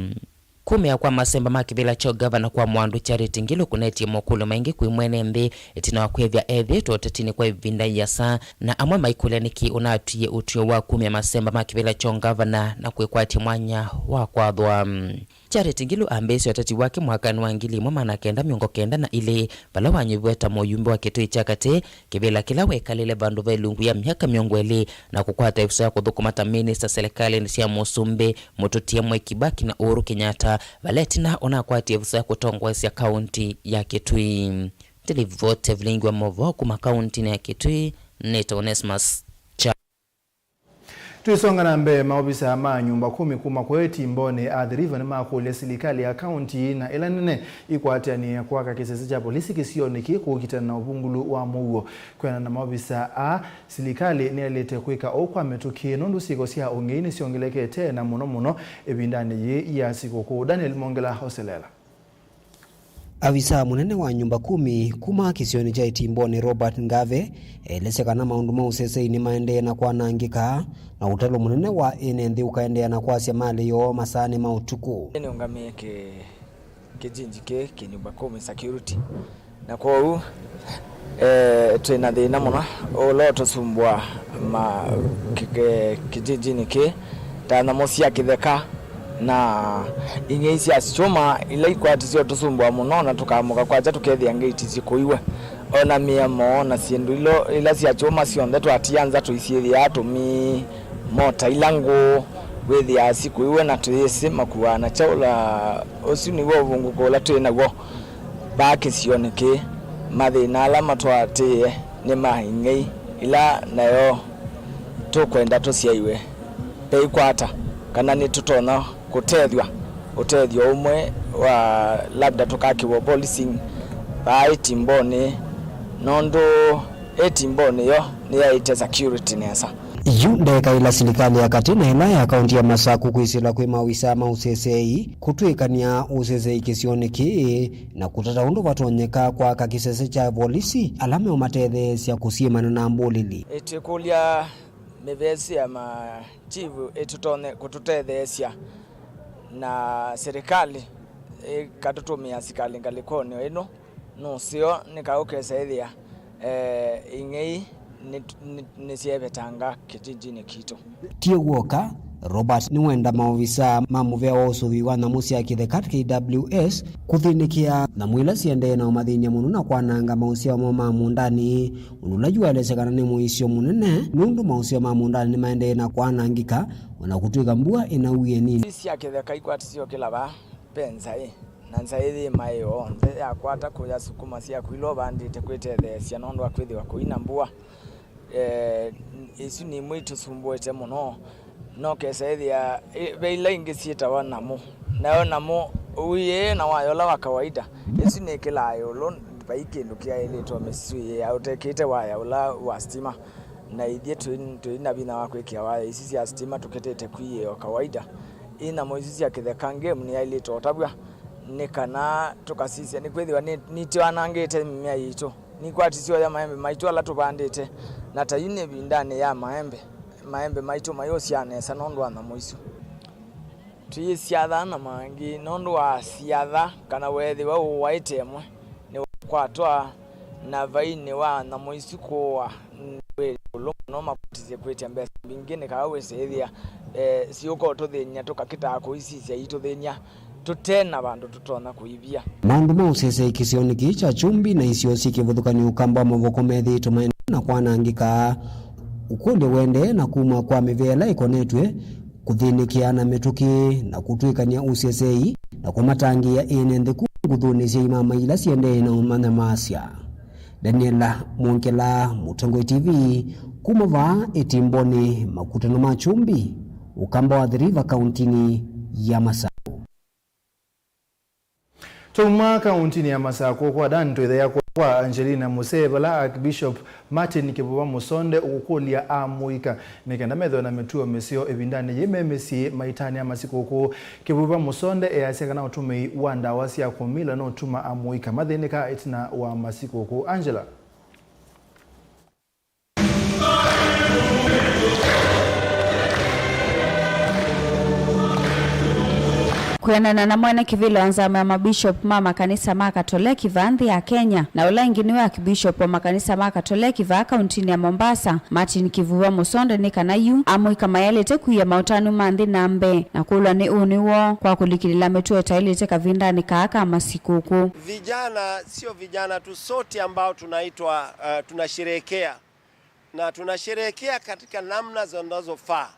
Kumĩa kwa masemba ma kĩvĩla kya ũngavana kwa Mwandu, Charity Ngilu kũnetie mokũlyo maingĩ kwĩ mwene nthĩ ĩtina wa kwĩthĩa ethĩĩtwe ũtetinĩ kwa ĩvinda ĩasa, na amwe maikũlya nĩkĩ ũnatwie ũtw'ĩo wa kumya masemba ma kĩvĩla kya ũngavana na kwĩkwatya mwanya wa kwathwa. Charity Ngilu ambĩĩsye ũteti wake mwakanĩ wa ngili ĩmwe maana kenda mĩongo kenda na ilĩ, vala wanyuviwe ta mũyumbe wa Kitui kya Katĩ, kĩvĩla kĩla wekalile vandũ va ilungu ya myaka mĩongo ĩlĩ, na kũkwata ĩvuso ya kũthũkũma ta minista silikalĩnĩ sya Mũsumbĩ Mũtũtia Mwai Kĩbakĩ na Uhuru Kenyatta, vala ĩtina ũnakwatie ĩvuso ya kũtongoesya kaunti ya Kitui. Ndĩlivoti ya vilingi wa movoo kuma kauntinĩ ya Kitui, nĩtawa Onesmus Kya. Twĩsonga na mbee, maovisa ma nyũmba kũmi kuma kũya ĩtimbonĩ Athi River nĩmakũlya silikalĩ ya kaunti na ĩla nene ikwatĩanĩe kwaka kĩsese kya volisi kĩsionĩ kĩĩ kũkitana na ũvungũlu wa mũuo. Kwĩanana na maovisa aa, silikalĩ nĩyaĩlĩte kwĩka ũu kwa mĩtũkĩ nũndũ syĩko sya ũng'ei nĩsyongelekete, na mũno mũno ĩvindanĩ yĩĩ ya sikũkũ. Daniel Mongela oselela. Avisa mũnene wa nyũmba kũmi kuma kĩsionĩ kya ĩtimbonĩ, Robert Ngave, elesya kana maũndũ ma ũsesei nĩmaendee na kwanangĩka, na ũtalo mũnene wa ene nthĩ ũkaendeea na kwasya malĩ yoo masaanĩ ma ũtukũ. Nĩũngamĩe kĩ-, kĩjinji kĩĩ kĩ nyũmba kũmi security, na kwoou, eh, twĩ na thĩna mũno ũla ũtũsumbũa ma-, kĩ-, kĩ-, kĩjinjinĩ kĩĩ, ta nyamũ sya kĩtheka na ing'ei sya kyũma ila ikwatisye ũtũsumbũa mũno, na tũkaamũka kwakya tũkethĩa ngeti syĩkũiwe, o na mĩemo na syĩndũ ilo, ila sya kyũma syonthe twatia nza tũisyĩthĩaa tũmii mota ila ngũũ, wĩthĩaa sikũiwe na tũyĩsĩ makuaa na kyaũ. Ũsu nĩw'o ũvũngũko ũla twĩ naw'o vaa kĩsionĩ kĩĩ. Mathĩna ala matũatĩĩe nĩ ma ing'ei ila nayo tũkwenda tũsyaiwe veikwata, kana nĩtũtonya kũtethw'a ũtethyo ũmwe wa labda tũkakĩw'a policing vaa ĩtimbonĩ, nũndũ ĩtimbonĩ yo nĩyaĩte security nesa. Yu ndeka ĩla silikalĩ ya katĩ na ĩla ya kaunti ya Masaku kwĩsĩla kwĩ maovisaa ma ũsesei kũtw'ĩkany'a ũsesei kĩsionĩ kĩĩ na kũtata ũndũ vatonyeka kwaka kĩsese kya volisi ala meũmatetheesya kũsyĩmana na mbũlĩli. Ĩtwĩkũlya mĩvesĩ ya ma chief ĩtũtonye kũtũtetheesya na silikalĩ ĩkatũtũmĩa asikalĩ ngalĩkonĩ ĩno nũseo nĩ kaũ kesa ĩthĩa, eh, ing'ei nĩ, nĩ, nĩsyevetanga kĩtinjinĩ kitũ. Ti w'oka, Robert nĩwenda maovisaa ma mũvea wa ũsũvĩi wa nyamũ sya kĩtheka, K W S, kũthĩnĩkĩa nyamũ ila siendee na ũmathĩny'a mũno na kwananga maũsyao moo ma mũũndanĩ, ũndũ ũla yu waelesya kana nĩ mũisyo mũnene, nũndũ maũsyao ma mũũndanĩ nĩmaendee na kwanangĩka, o na kũtw'ĩka mbua ĩnauie nini. Sya kĩtheka ikwatisye o kĩla vaa, ve nzaĩ, na nzaĩ yĩ maĩo onthe yakwata kũya sukuma syaku ila ũvandĩte kwĩtetheesya nũndũ wa kwĩthĩwa kũina mbua. Eh, isu nĩ imwe itũsumbũĩte mũno. No kesa ĩthĩa, ĩ-, ve ila ingĩ syĩtawa namũ. Nayo namũ, ũiĩ na waya ũla wa kawaida, ĩsu nĩkĩlaa ĩũlũ, vai kĩndũ kĩaĩlĩtwe mĩsisũ ĩĩ ũtekĩte waya ũla wa stima. Na ithyĩ twĩ, twĩ na vinya wa kwĩkĩa waya isu sya stima tũkĩtĩte kwiĩo kawaida. Ĩ nyamũ isu sya kĩtheka, game nĩyaĩlĩte ũtavw'a, nĩ kana tũkasisya, nĩkwĩthĩwa nĩ, nitwanangĩte mĩmea yitũ. Nikwatisye oya maembe maitũ ala tũvandĩte, na ta yu nĩ ĩvindanĩ ya maembe, maembe maitũ mayũsyaa nesa nũndũ wa nyamũ isu. Tũyĩsyathaa na mangĩ nũndũ wa syatha kana weethĩwa ũwaĩte ĩmwe nĩwakwatwa, na vainĩ wa nyamũ isu kũũa nĩ wĩra ũlũ mũno makwatisye kwĩtya mbesa Mbingĩ nĩ kaa wĩsĩĩthĩa, eh, siũka ũtũthĩny'a, tũkakĩtaa kũisisya itũthĩny'a tũte na vandũ tũtonya kũivia. Maũndũ ma ũsesei kĩsionĩ kĩĩ kya Kyumbi na isio syĩ kĩvathũkany'o ũkamba wa mavoko methĩĩtwe maendee na kwanangĩka. Ũkũlyo ũendee na kuma kwa mĩvĩa ĩla ĩkonetw'e kũthĩnĩkĩa na mĩtũkĩ na kũtw'ĩkany'a ũsesei na kũmatangĩĩa ene nthĩ ku nguthunĩ sya imama ila siendee na ũmanyamasya. Daniela Mwongela, Mũtongoi T V, kuma vaa Ĩtimbonĩ, makutano ma Kyumbi, ũkamba wa Athi River, kauntinĩ ya Masakũ. Twauma kauntinĩ ya Masakũ kwa Dan, twĩthea kwa Angelina Musee, vala Archbishop Martin Kĩvuva Mũsonde ũkũkũlya amũika nĩ kenda methĩwe na mĩtuo mĩseo ĩvindanĩ yĩĩ me mĩsyĩ maitanĩa masikũkũ. Kĩvuva Mũsonde easya kana ũtũmĩi wa ndawa sya kũmila no ũtuma amũika mathĩnĩka ĩtina wa masikũkũ. Angela. Kwĩanana na mwene kĩvĩla wa nzama ya mabishop ma makanisa ma Katoleki vaa nthĩ ya Kenya, na ũla ĩngĩ nĩwe Archbishop wa makanisa ma Katoleki vaa kauntinĩ ya Mombasa, Martin Kĩvuva Mũsonde, nĩ kana yu amũika mayaĩlĩte kuia maũtanu ma nthĩ na mbee na kũlwa nĩ ũnĩ woo kwa kũlikĩlĩla mĩtuo ĩtaĩlĩte kavindanĩ kaa ka masikũkũ. Vijana, sio vijana tu, sote ambao tunaitwa, uh, tunasherehekea na tunasherehekea katika namna zinazofaa.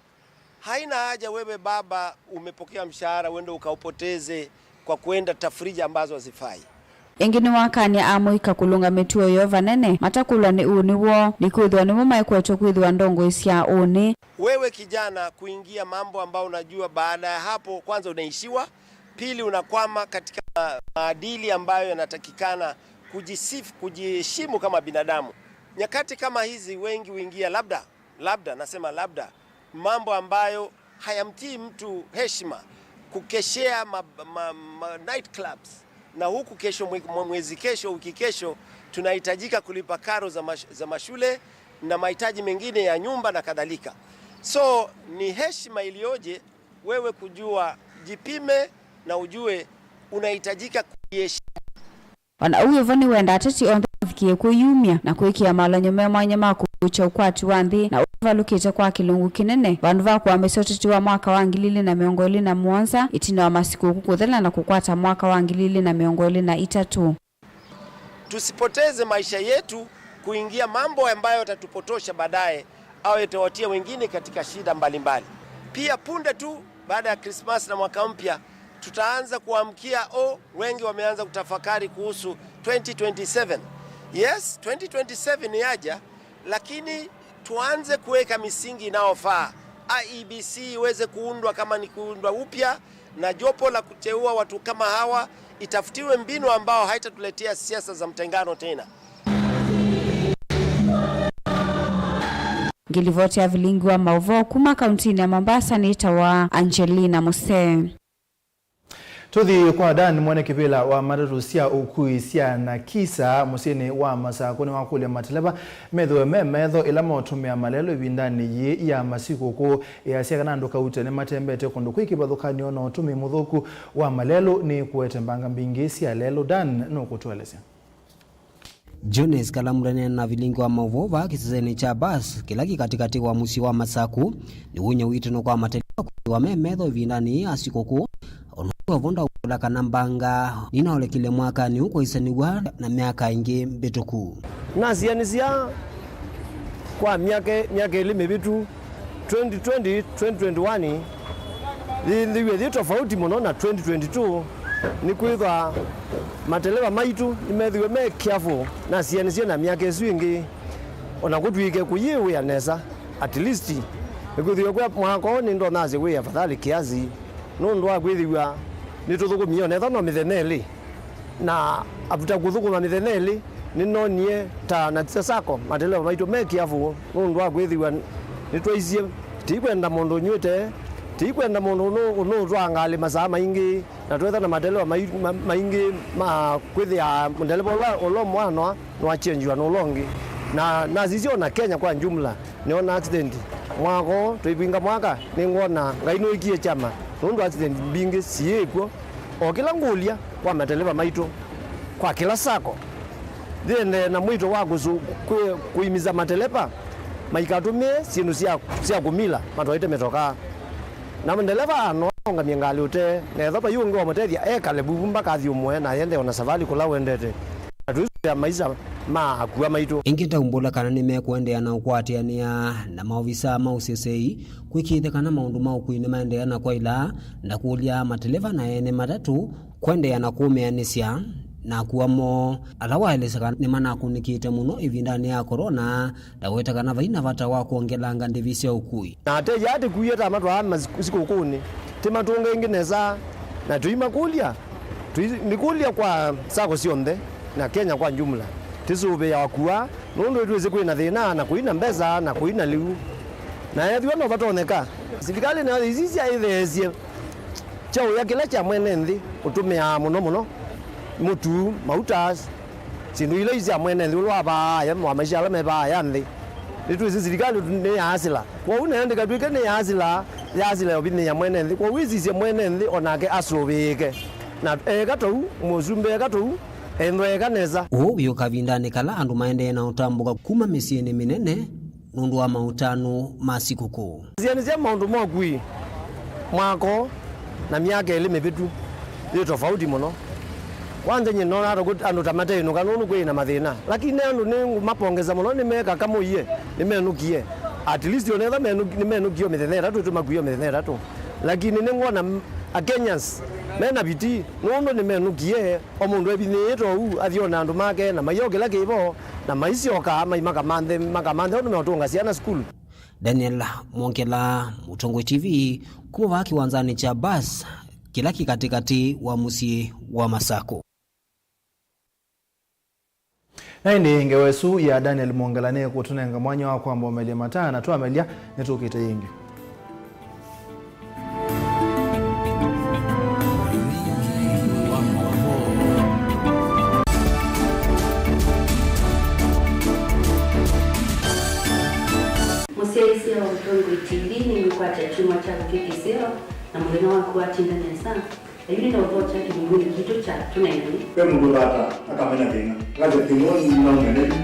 Haina haja wewe baba umepokea mshahara uende ukaupoteze kwa kuenda tafrija ambazo hazifai. Ĩngĩ nĩwakany'a amũika kũlũnga mĩtuo yoo vanene matakũlwa nĩ ũnĩ woo, nĩkwĩthĩwa nĩmo maekwetwe kwĩthĩwa ndongoi sya ũnĩ. Wewe kijana kuingia mambo ambayo unajua, baada ya hapo kwanza unaishiwa, pili unakwama katika ma-, maadili ambayo yanatakikana kujisifu, kujiheshimu kama binadamu. Nyakati kama hizi wengi huingia labda, labda, nasema labda, mambo ambayo hayamtii mtu heshima, kukeshea ma, ma, ma night clubs, na huku kesho mwe-, mwe-, mwezi kesho, wiki kesho, tunahitajika kulipa karo za mash-, za mashule na mahitaji mengine ya nyumba na kadhalika. So, ni heshima iliyoje wewe kujua, jipime na ujue unahitajika kujiheshimu. O na ũu wĩ vo, nĩwenda ateti onthe mavikĩe kwĩyumya na kwĩkĩa malany'o me mwanya ma kũvuukya ũkwati wa nthĩ na ũla ũvalũkĩte kwa kĩlungu kĩnene, vandũ va kũambĩsya ũteti wa mwaka wa ngili ilĩ na mĩongo ĩlĩ na mũonza ĩtina wa masikũkũ kũthela na kũkwata mwaka wa ngili ilĩ na mĩongo ĩlĩ na itatũ. Tusipoteze maisha yetu kuingia mambo ambayo yatatupotosha baadaye au yatawatia wengine katika shida mbalimbali. Pia punde tu baada ya Krismas na mwaka mpya, tutaanza kuamkia, oh, wengi wameanza kutafakari kuhusu twenty twenty-seven. Yes, twenty twenty-seven yaja, lakini tuanze kuweka misingi inayofaa. I E B C iweze kuundwa kama ni kuundwa upya, na jopo la kuteua watu kama hawa itafutiwe mbinu ambao haitatuletea siasa za mtengano tena. Ngilivoti ya vilingi wa mauvoo kuma kauntinĩ ya Mombasa nĩtawa Angelina Musee. Tũthi kwa Dan, mwene kĩvĩla wa matatũ sya ũkui sya Nakisa mũsyĩnĩ wa Masakũ nĩwakũlya mateleva methĩwe me metho ĩla maũtũmĩa malelũ ĩvindanĩ yĩĩ ya masikũkũ. Easya kana andũ kaute nĩmatembete kũndũ kwĩ kĩvathũkany'o na ũtũmĩi mũthũku wa malelũ nĩ kũete mbanga mbingĩ sya lelũ. Dan nũkũtũelesya. Jones Kalamura nĩna vilingi wa maũvoo vaa kĩsesenĩ kya bus kĩla kĩ katĩkatĩ wa mũsyĩ wa Masakũ nĩwũny'a wĩtano kwa mateleva kwĩthĩwa me metho ĩvindanĩ yĩĩ ya sikũkũ. O na ũu vo ndaũkũla kana mbanga nĩnaolekile mwakanĩ ũũ kũisanĩw'a na myaka ĩngĩ mbĩtũku. Nasianĩsya kwa myaka, myaka ĩlĩ mĩvĩtu, twenty twenty, twenty twenty-one yĩthĩwe yĩ tofauti mũno na twenty twenty-two, nĩkwĩthwa mateleva maitũ nĩmethĩwe me careful nasianĩsye na myaka ĩsu ĩngĩ. O na kũtw'ĩke kũyĩwĩa nesa, at least nĩkwĩthĩwe kwa mwaka ũũ nĩndonasya kwĩ afadhali kiasi, nũndũ wa kwĩthĩwa nĩtũthũkũmie o na ethwa no mĩthenya ĩlĩ. Na after kũthũkũma mĩthenya ĩlĩ, nĩnonie ta Nakisa Sacco, mateleva maitũ me careful nũndũ wa kwĩthĩwa nĩtwaisye, tĩikwenda mũndũ ũnyw'ĩte, tĩikwenda mũndũ ũnũ-, ũnũũtwaa ngalĩ masaa maingĩ, na twetha na mateleva mai-, ma-, maingĩ ma kwĩthĩa mũndeleva ũla, ũla ũmwe anoa nĩwakyenjiwa nĩ ũla ũngĩ. Na nasisya o na Kenya kwa jumla, nĩona accident mwaka ũũ, tũivinga mwaka, nĩngwona Ngai nũĩkie kyama, nũndũ accident mbingĩ siĩkw'o. O kĩla ngũlya kwa mateleva maitũ, kwa kĩla sacco, yĩendee na mwĩto wa kũsu-, kwĩ-, kũimisa mateleva Maikatũmĩe syĩndũ sya, sya kũmila matwaĩte mĩtokaa. Na ndeleva no aũngamye ngalĩ ũtee, na ethĩwa vai ũngĩ wamũtethya ekale vuvu mpaka athyũmũe na aendee o na savalĩ kũla ũendete. Na tũisũvĩa maisha ma akua maitũ. Ĩngĩ ndaumbũla kana nĩmekũendeea na ũkwatĩanĩa na maovisaa ma ũseseĩ kwĩkĩĩthya kana maũndũ ma ũkui nĩmaendeea na kwaĩla, na kũlya mateleva na ene matatũ kũendeea na kũmĩanĩsya na akua moo ala waelesya kana nĩmanakũnĩkĩte mũno ĩvindanĩ ya korona, na weta kana vai na vata wa kwongelanga ndĩvi sya ũkui. Na ateya tĩkuie tamatwaa masikũkũnĩ, tĩmatũnge ĩngĩ nesa, na tũimakũlya, tũimĩkũlya kwa sako syonthe na Kenya kwa jumla, tĩsũvĩe akua, nũndũ nĩtwĩsĩ kwĩ na thĩna, na kũi na mbesa, na kũi na lĩu. Na ethĩwa no vatonyeka, silikalĩ nayo ĩsisya ĩtheesye kyaũya kĩla kya mwene nthĩ ũtũmĩaa mũno mũno, mũtu, mauta, syĩndũ ila i sya mwene nthĩ ũla wavaa aya, wa maisha ala mevaa aya nthĩ. Nĩtwĩsĩ silikalĩ nĩ ya asila. Kwoou nayo ndĩkatw'ĩke nĩ ya asila, ya asila ya ũvinyĩĩa mwene nthĩ. Kwoou ĩsisye mwene nthĩ o nake asũvĩĩke. Na eka tou, mũsumbĩ eka tou, ethwa eka nesa. Ũũ wĩ o kavindanĩ kala andũ maendee na ũtambũka kuma mĩsyĩnĩ mĩnene nũndũ wa maũtanu ma sikũkũ. Nzĩanĩ sya maũndũ ma ũkui, mwako na myaka ĩlĩ mĩvĩtu yĩ tofauti mũno. Kwanza nyie nona andũ ta mateĩnũka nũndũ kwĩ na mathĩna, lakini andũ nĩngũmapongeza mũno, nĩmeka kamũie, nĩmenũkie. At least onetha nĩmenũkie o mĩthenya ĩtatũ, tũmakuie o mĩthenya ĩtatũ, lakini nĩngwona Akenyans mena vitii nũndũ nĩmenũkie. O mũndũ evinyĩĩte ũu athi one andũ make, na maia o kĩla kĩvo, na maisyoka mai makamanthe, makamanthe ũndũ meũtũnga syana sukulu. Daniel Mwongela, Mũtongoi T V, kuma vaa kĩwanzanĩ kya bus kĩla kĩ katĩkatĩ wa mũsyĩ wa Masako. Na ĩndĩ ngewa ĩsu ya Daniel Mwongela nĩkũtũnenga mwanya wa kwamba ũmelya mataa, na twamelya nĩtũkĩte yĩngĩ. Mũsyaĩĩsya wa Mũtongoi T V nĩngũkwata kyumwa kya kũkĩ kĩseo na mũthenya waku watinda nesa. Yu nĩnaũthokya kĩlungunĩ kitũ kya tũneenany'e. Ve mũndũ ũthata akamena thĩna, akasya thĩna ũũ nĩnaũmena yu,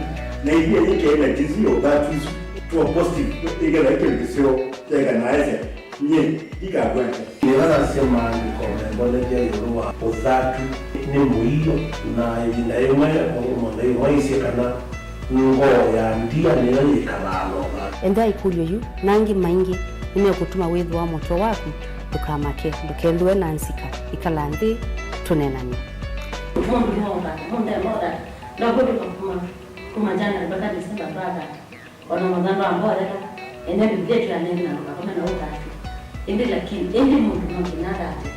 na ĩthĩa yĩkee na tisi ya ũthatu isu to a positive, ĩkethĩa kĩndũ kĩseo kyaĩka na aesya, nyie ndikakũete. Nĩvanasya maandĩko methonethya ĩũlũ wa ũthatu nĩ mũio, na ĩvinda yĩmwe mũndũ ĩmwe aisye kana ngoo ya ndia nĩyo yĩkalaa na ũthatu. Ethĩa ĩkũlyo yu na angĩ maingĩ nĩmekũtuma wĩthĩwa mũtwe waku. Ndũkamake, ndũkethĩwe na nzika. Ĩkala nthĩ, tũneenany'e. Mũndũ no ũthata, mũndũ no ũthata. Ndakũtũka kuma, kuma January mpaka December twathata. Ona mũthando wa mbotheka, ene Biblia tũyanene na ndũkakome na ũthatu. Ĩndĩ lakini, ĩndĩ mũndũ no nginya athate.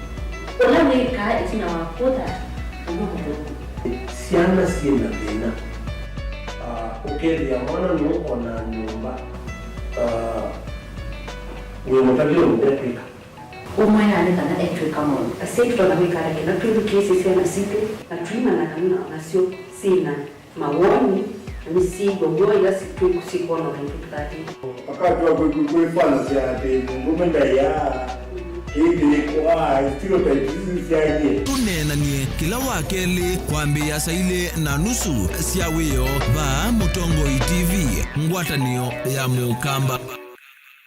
Ũla wĩkaa ĩtina wa kũthata, ũndũ mũthũku. Syana syĩ na thĩna. Ah, ũkethĩa mwana nũkona nyũmba, ah, wĩ mũtavye ũndũ ekwĩka. Ũmwe aane kana etw'ĩka maũndũ. Asyai tũtonya kwĩka ata kĩla twĩthukĩĩsye syana sitũ na tũimanya kana o nasyo syĩ na mawoni na nĩsyĩw'a w'o ĩla si-, twĩ-, syĩkwona o naitũ tũtatĩte? Akatw'a kwĩ-, kwĩ-, kwĩfanasya atĩ mũndũũme ndaĩaa, kĩĩ kĩyĩkwaa, stereotypes isu syaie. Tũneenany'e kĩla wa kelĩ kwambĩĩa saa ilĩ na nusu sya wĩoo vaa Mũtongoi T V, ngwatanĩo ya Mũkamba.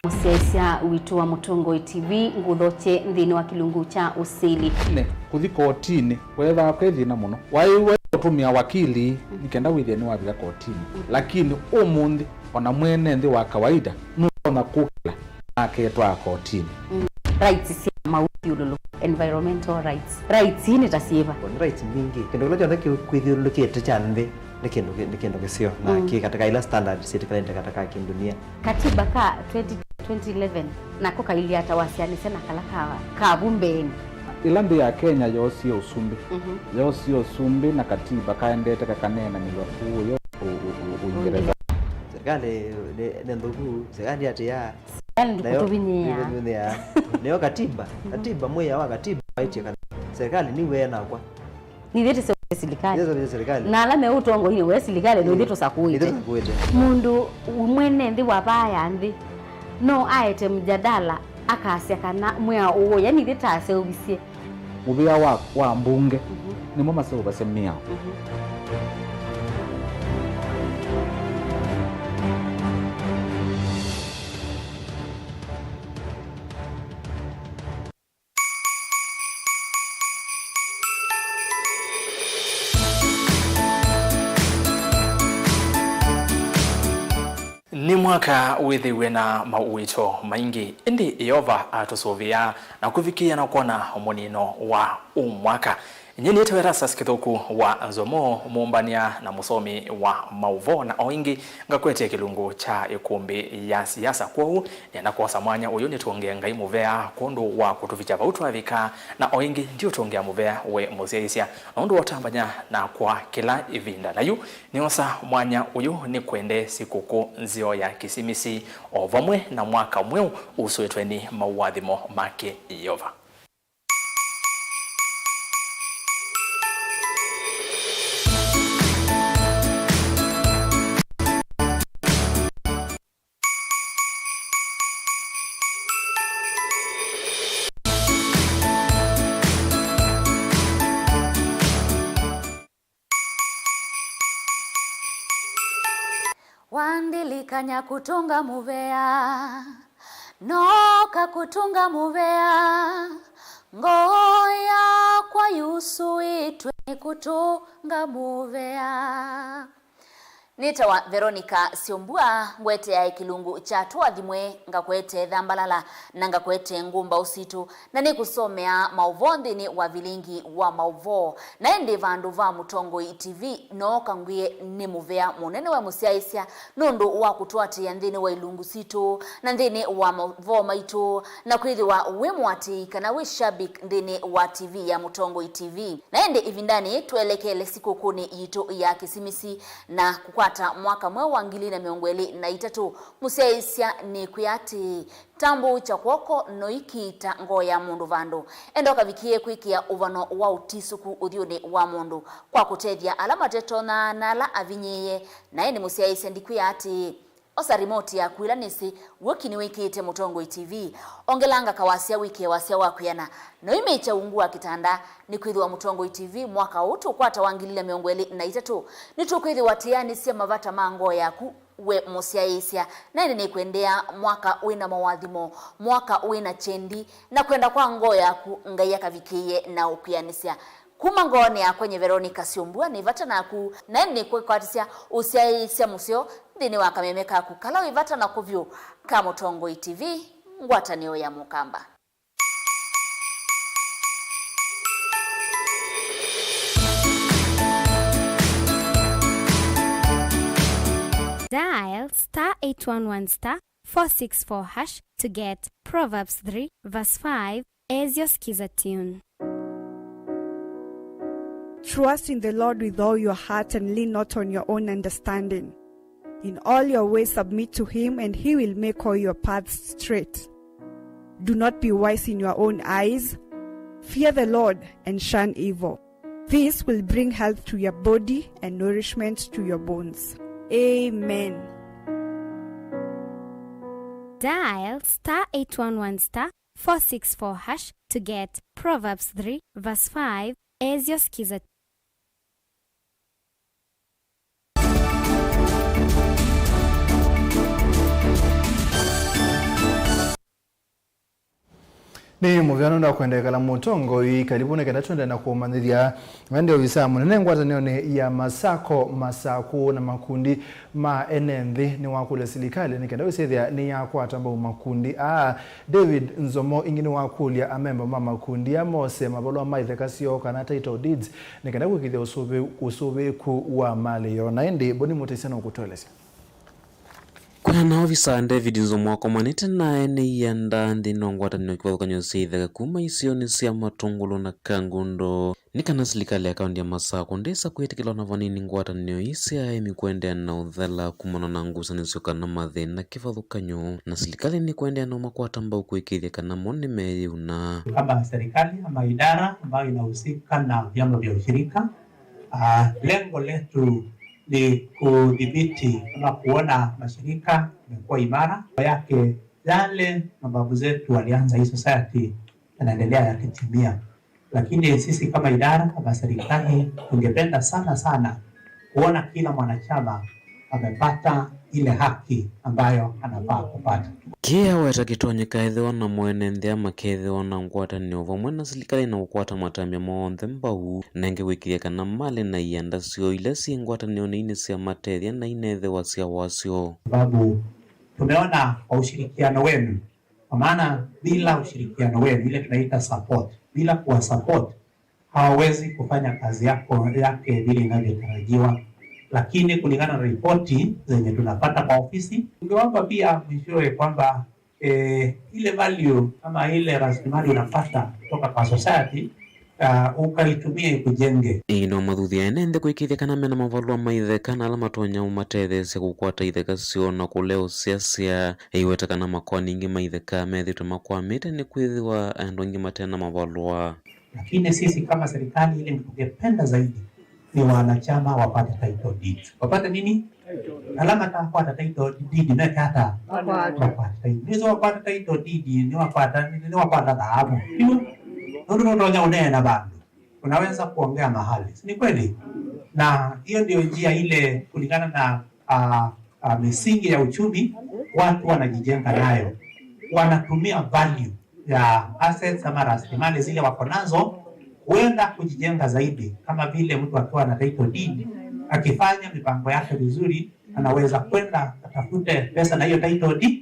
Mũsyaĩĩsya witũ wa Mũtongoi T V, ngũthokye nthĩnĩ wa kĩlungu kya ũsili. Nĩ kũthi kotinĩ weethaa kwĩ thĩna mũno. Waĩwe ũtũmĩa wakili nĩ kenda wĩthĩe nĩwavika kotinĩ. Lakini ũmũnthĩ, ona mwene nthĩ wa kawaida nũtonya kũkĩla na aketwaa kotinĩ. Mm. Rights sya maũthyũlũlũko, environmental rights. Rights ii nĩ ta syĩva? Nĩ rights mbingĩ. Kĩndũ kĩla kyonthe kĩ-, kwĩthyũlũlũkĩte kya nthĩ nĩ kĩndũ kĩ-, nĩ kĩndũ kĩseo na kĩ katika ila standard syĩtĩkĩlanĩte katika kĩndunia. Katiba ka twenty, twenty eleven nako kailyĩ ata wasyaanĩsya na kala ka, ka vu mbeenĩ? Ĩla nthĩ ya Kenya yoosie ũsumbĩ, yoosie ũsumbĩ na katiba kaendete kakaneenanĩw'a kũũya ũ-, ũ-, ũ-, Ũingereza. Serikali nĩ, nĩ nthũku, serikali atĩa? Serikali ndĩkũtũvinyĩĩa. Nayo katiba, katiba, mwĩao wa katiba waĩtye kana serikali nĩw'e nakwa. Nithyĩ tũseũvĩtye silikalĩ. Nithyĩ tũseũvĩtye silikalĩ. Na ala me ũtongoinĩ we silikalĩ, nithyĩ tũsakũĩte. Nithyĩ tũsakũĩte. Mũndũ mwene nthĩ wa vaa ya nthĩ no aete mjadala akasya kana mwĩao ũũya nithyĩ taseũvisye. Mũvĩa wa, wa mbunge nĩmo maseũvasya mĩao. Mhm. Nĩ mwaka wĩthĩiwe na mauĩto maingĩ, ĩndĩ Yeova atũsũvĩaa na kũvikĩĩa na kwona mũnino wa ũ mwaka. Nyie nĩtawa Erastus Kĩthũku wa Nzomo, mũmbany'a na mũsomi wa maũvoo, na o ĩngĩ ngakwete kĩlungu kya ĩkũmbĩ ya siasa. Kwoou nĩenda kwosa mwanya ũyũ nĩtũngĩe Ngai mũvea kwondũ wa kũtũvikya vau twavika, na o ĩngĩ ndiũtũngĩa mũvea we mũsyaĩĩsya nũndũ wa ũtambany'a nakwa kĩla ĩvinda. Na yu nĩosa mwanya ũyũ nĩkwende sikũkũ nzeo ya Kĩsimisi, o vamwe na mwaka mweũ usũĩtwe nĩ mauathimo make Yeova. Wandilikany'a kũtũnga mũvea, nooka kũtũnga mũvea, ngoo yakwa yusũĩtwe nĩ kũtũnga mũvea. Nĩtawa Veronica Syombua, ngweteae kĩlungu kya tũathimwe, ngakwete thambalala, na ngakwete ngũmbaũ sitũ, na nĩkũsomea maũvoo nthĩnĩ wa vilingi wa maũvoo. Na ĩndĩ vandũ va Mũtongoi T V, nooka ngwĩe nĩ mũvea mũnene we mũsyaĩĩsya nũndũ wa kũtũatĩĩa nthĩnĩ wa ilungu sitũ, na nthĩnĩ wa maũvoo maitũ, na kwĩthĩwa wĩ mũatĩĩi kana wĩ shabik nthĩnĩ wa T V ya Mũtongoi T V. Na ĩndĩ ĩvindanĩ twelekele sikũkũnĩ yitũ ya Kĩsimisi na kũkwata mwaka mweũ wa ngili na mĩongo ĩlĩ na itatũ, mũsyaĩĩsya nĩkwĩa atĩĩ, tambũũkya kw'oko noikiita ngoo ya mũndũ vandũ. Enda ũkavikĩĩe kwĩkĩa ũvano wa ũtisũku ũthyũnĩ wa mũndũ kwa kũtethya ala matetonya na ala avinyĩĩe. Na ĩndĩ mũsyaĩĩsya ndikwĩa atĩĩ, osa rimoti yaku ĩla nĩsĩ w'o ki nĩwĩkĩĩte Mũtongoi T V. Ongelanga kawasya wĩkĩe wasya wa kwĩana, na ũimĩkya ungu wa kĩtanda, nĩkwĩthĩwa Mũtongoi T V mwaka ũũ tũkwata wa ngili na mĩongo ĩlĩ na itatũ, nĩtũkwĩthĩwa tĩanĩsya mavata ma ngoo yaku we mũsyaĩĩsya. Na ĩndĩ nĩkwendea mwaka wĩ na mawathimo, mwaka wĩ na kyendi, na kwenda kwa ngoo yaku Ngai akavikĩĩe na ũkwĩanĩsya. Kuma ngoonĩ yakwa nyie Veronica Syombua, nĩ vata naku, na ĩndĩ nĩkwĩkwatĩsya ũsyaĩĩsya mũseo nthĩnĩ wa kameme kaku kala wĩ vata nako vyũ ka Mũtongoi T V, ngwatanĩo ya Mũkamba. Dial star eight one one star four six four hash to get Proverbs three verse five as your Skiza tune. Trust in the Lord with all your heart and lean not on your own understanding. In all your ways submit to him, and he will make all your paths straight. Do not be wise in your own eyes. Fear the Lord and shun evil. This will bring health to your body and nourishment to your bones. Amen. Dial star eight one one star four six four hash to get Proverbs three verse five as your Skiza. Nĩ mũvea nũndũ wa kwenda ĩkala mũtongoi. Karibu nĩ kenda twende na kũmanyĩthya. We nĩ ovisa mũnene ngwatanĩonĩ ya Masako, Masaku na makundi ma ene nthĩ nĩwakũlya silikalĩ nĩ kenda wĩsĩthĩa nĩyakwata mbau makundi aa. David Nzomo ĩngĩ nĩwakũlya amemba ma makundi aa mose mavalũa ma itheka syoo kana title deeds nĩ kenda kũĩkĩĩthya ũsũvĩ-, ũsũvĩĩku wa malĩ yoo. Na ĩndĩ Boni Mũtĩsya nũkũtũelesya. Kwĩana ovisa David Nzomo akomanĩte na ene ianda nthĩnĩ wa ngwatanĩo kĩvathũkany'o sya itheka kuma isionĩ sya Matũngũlũ na Kangundo nĩ kana silikalĩ ya kaũntĩ ya Masakũ ndĩsa kwĩtĩkĩla ona vanini ngwatanĩo ii sya aĩmi kũendeea na ũthela kumana na ngusanĩsyo kana mathĩna kĩvathũkany'o, na silikalĩ nĩkũendeea na ũmakwata mbau kũĩkĩĩthya kana mo nĩmeyĩuna. Kama serikali ama idara ambayo inahusika na vyama vya ushirika, ah, lengo letu ni kudhibiti ama kuona mashirika yamekuwa imara, yake yale mababu zetu walianza hii society yanaendelea yakitimia. Lakini sisi kama idara, kama serikali, tungependa sana sana kuona kila mwanachama amepata ile haki ambayo anafaa kupata. Kĩĩ aweta kĩtonyeka ethĩwa na mwene nthĩ makethĩwa na ngwatanĩo vamwe na silikalĩ na kũkwata matambya moo onthe mbau, na ĩngĩ kũĩkĩĩthya kana malĩ na ianda syoo ila syĩ ngwatanĩonĩ ii nĩsyamatethya na inethĩwa sya wasyo. Sababu Tumeona kwa ushirikiano wenu, kwa maana bila ushirikiano wenu, ile tunaita support, bila kuwa support, hawawezi kufanya kazi yako, yake vile inavyotarajiwa. Lakini kulingana na ripoti zenye tunapata kwa ofisi, tungeomba pia mwishowe kwamba, eh, ile value ama ile rasilimali unapata kutoka kwa society, ah, ukaitumia ikujenge. Ĩĩ no mathuthya ene nthĩ kũĩkĩĩthya kana mena mavalũa ma itheka na ala matonya ũmatetheesya kũkwata itheka syoo na kũleũsya syana. Ĩiweta kana makoani aingĩ ma itheka methĩĩtwe makwamĩte nĩ kwĩthĩwa andũ aingĩ mate na mavalũa. Lakini sisi kama serikali, ile tungependa zaidi ni wanachama wapate title deed. Wapate nini? Ala matakwata title deed meke ata? Makwate. Makwate title. Nĩwĩsĩ wakwata title deed, nĩwakwata, nĩwakwata thaavu. Nĩw'o? Nũndũ nũtonya ũneena vandũ. Unaweza kuongea mahali. Si ni kweli? Na hiyo ndio njia ile kulingana na, ah, ah, misingi ya uchumi, watu wanajijenga nayo. Wanatumia value ya assets ama rasilimali zile wako nazo kuenda kujijenga zaidi, kama vile mtu akiwa na title deed, akifanya mipango yake vizuri, anaweza kwenda atafute pesa na hiyo title deed,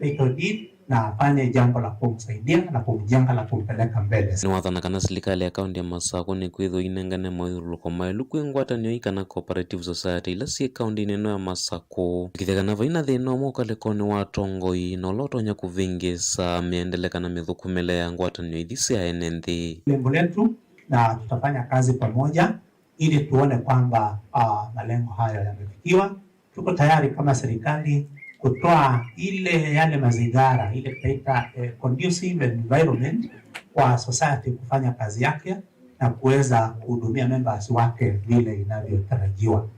title deed, na afanye jambo la kumsaidia na kumjenga na kumpeleka mbele. Nĩwathana kana silikalĩ ya kaũntĩ ya Masakũ nĩkwĩthĩwa inengane moyũlũlũko maĩlu kwĩ ngwatanĩo ii kana cooperative society ila syĩ kaũntĩnĩ ĩno ya Masakũ. Kĩtheka na vaina thĩna ũmwe ũkalĩkonĩ wa atongoi na ũla ũtonya kũvĩngĩĩsa mĩendele kana mĩthũkũmĩle ya ngwatanĩo ithi sya ene nthĩ. Lengo letu, na tutafanya kazi pamoja ili tuone kwamba, ah, malengo hayo yamefikiwa. Tuko tayari kama serikali kutoa ile, yale mazingara, ile tunaita, eh, conducive environment kwa society kufanya kazi yake na kuweza kuhudumia members wake vile inavyotarajiwa.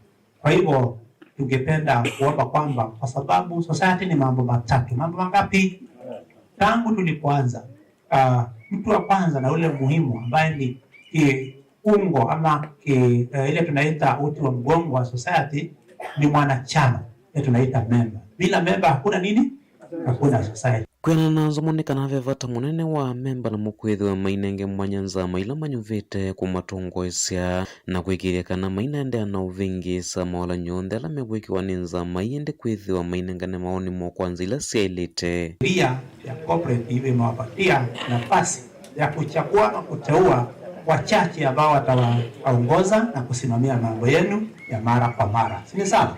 Kwa hivyo, tungependa kuomba kwamba, kwa sababu society ni mambo matatu. Mambo mangapi? Tangu tulipoanza, ah, mtu wa kwanza na ule muhimu ambaye ni kiungo ama ki, eh, ile tunaita uti wa mgongo wa society ni mwanachama, ile tunaita member. Bila member hakuna nini? Hakuna society. Kwĩanana na Nzomo nĩ kana ve vata mũnene wa amemba namo kwĩthĩwa mainenge mwanya nzama ila manyuvĩte kũmatongoesya na kwĩkĩĩthya kana mainaendeea na ũvĩngĩĩsa maũlany'o onthe ala mekwĩkĩwa nĩ nzama ii, ĩndĩ kwĩthĩwa mainengane maoni moo kwa nzĩa ila syaĩlĩte. Sheria ya cooperative imewapatia nafasi ya kuchagua na kuteua wachache ambao watawaongoza na kusimamia mambo yenu ya mara kwa mara. Si ni sawa?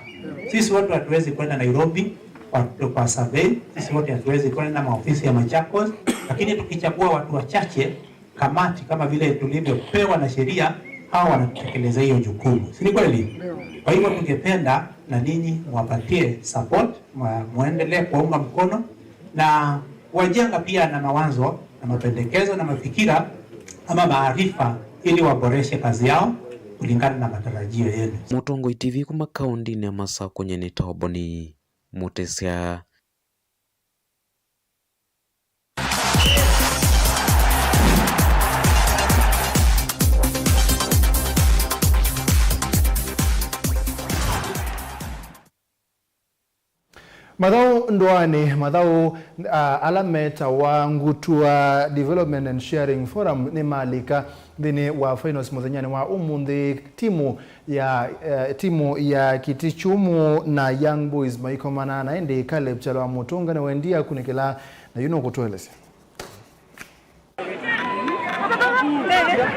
Sisi wote hatuwezi kwenda Nairobi kwa, kwa survey. Sisi wote hatuwezi kwenda maofisi ya Machakos, lakini tukichagua watu wachache, kamati kama vile tulivyopewa na sheria, hawa wanatekeleza hiyo jukumu. Si ni kweli? Kwa hivyo tungependa na ninyi mwapatie support, mwa-, muendelee kuwaunga mkono na kuwajenga pia na mawazo na mapendekezo na mafikira ama maarifa ili waboreshe kazi yao kulingana na matarajio yenu. Mũtongoi T V kuma kaũntĩnĩ ya Masakũ, nyie nĩtawa Boni Mũtĩsya. Mathaũ ndũanĩ, mathaũ, a, ala metawa Ngutwa Development and Sharing Forum nĩmalika nthĩnĩ wa finals mũthenyanĩ wa ũmũnthĩ. Timu ya, eh, timu ya Kĩtĩ Kyũmũ na Young Boys maikomana, na ĩndĩ Caleb Kyalo wa Mũtũnga nĩwaendie akunĩkĩla, na yu nũkũtũelesya.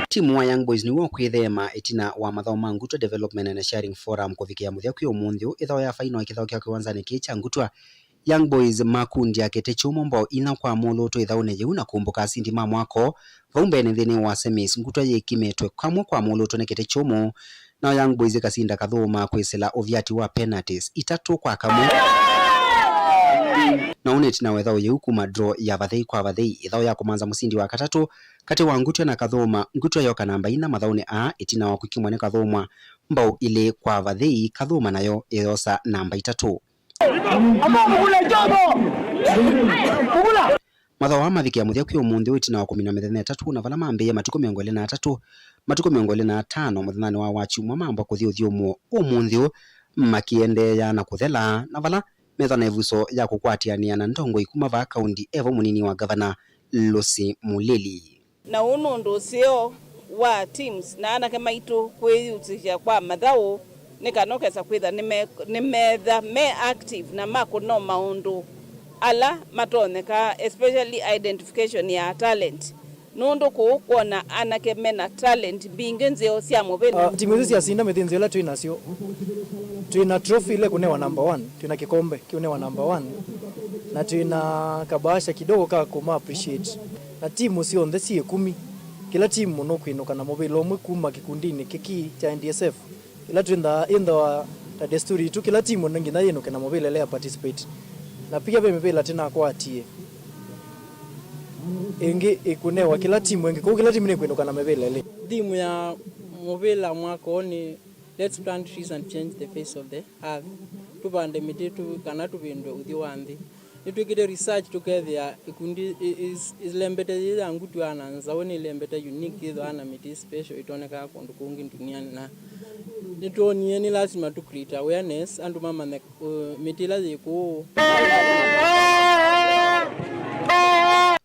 Timu wa Young Boys nĩw'o kwĩtheema ĩtina wa mathaũ ma Ngutwa Development and Sharing Forum kũvikĩa mũthya kwĩ ũmũnthĩ ũũ. Ĩthaũ ya final ĩkĩthaũkĩwa kĩwanzanĩ kĩĩ kya Ngutwa. Young Boys makundya Kĩtĩ Kyũmũ mbao inya kwa mũlũtũ ĩthaũnĩ yĩu na kũmbũka asindi ma mwako vau mbeenĩ nthĩnĩ wa semis. Ngutwa yĩkimĩtwe kamwe kwa mũlũtũ nĩ Kĩtĩ Kyũmũ, nao Young Boys ĩkasinda kathũũma kwĩsĩla ũvyati wa penalties, itatũ kwa kamwe. Na ũũ nĩ ĩtina wa ĩthaũ yĩu kuma draw ya vathei kwa vathei. Ĩthaũ ya kũmanza mũsindi wa katatũ katĩ wa Ngutwa na Kathũũma, Ngutwa yoka namba ina mathaũnĩ aa ĩtina wa kũkimwa nĩ Kathũũma mbao ilĩ kwa vathei, Kathũũma nayo ĩyosa namba itatũ. Mathaũ aa mavikĩa mũthya kwĩ ũmũnthĩ ũũ ĩtina wa kũmina mĩthenya ĩtatũ, na vala mambĩĩe matukũ mĩongo ĩlĩ na atatũ, matukũ mĩongo ĩlĩ na atano mũthenyanĩ wa Wakyumwa mamba kũthi ũthyũmũo ũmũnthĩ ũũ, makĩendeea na kũthela, na vala metha na ĩvuso ya kũkwatĩanĩa na ndongoi kuma vaa kaũndi, e vo mũnini wa ngavana Lucy Mulili. Na ũũ nĩ ũndũ ũseo wa teams na anake maitũ kwĩyusĩsya kwa mathaũ Nĩ kana ũkesa kwĩtha nĩme-, nĩmetha me active na makũna maũndũ ala matonyeka, especially identification ya talent. Nũndũ kũu kwona anake mena talent mbingĩ nzeo sya mũvĩla. Ah, timu isu syasinda mĩthĩnzĩo ĩla twĩ nasyo. Twĩ na trophy ĩla ĩkũnewa number one, twĩ na kĩkombe kĩũnewa number one, na twĩ na kabaasha kidogo ka kũma appreciate. Na timu syonthe syĩ ĩkũmi, kĩla timu nũkwĩnũka na mũvĩla ũmwe kuma kĩkundinĩ kĩkĩ kya N D S F. Ĩla twĩnthaa, ĩnthawa ta desturi itũ, kĩla timu nĩ nginya yĩnũke na mũvĩla ĩla ya participate. Na pia ve mĩvĩla tĩnakwatie ĩngĩ ĩkũnewa kĩla timu ĩngĩ, kwoou kĩla timu nĩkwĩnũka na mĩvĩla ĩlĩ. Theme ya mũvĩla mwaka ũũ nĩ, "Let's plant trees and change the face of the earth." Tũvande mĩtĩ tu, kana tũvĩndũe ũthyũ wa nthĩ. Nĩtwĩkĩte research tũkethĩa ikundi i-, is-, ilembete yĩ ya ngutwa na nzaũ nĩilembete unique yĩthwaa na mĩtĩ special ĩtonekaa kũndũ kũngĩ ndunianĩ, na nĩtwonie nĩ lasima tũ create awareness, andũ mamanye, uh, mĩtĩ ĩla yĩ kũũ.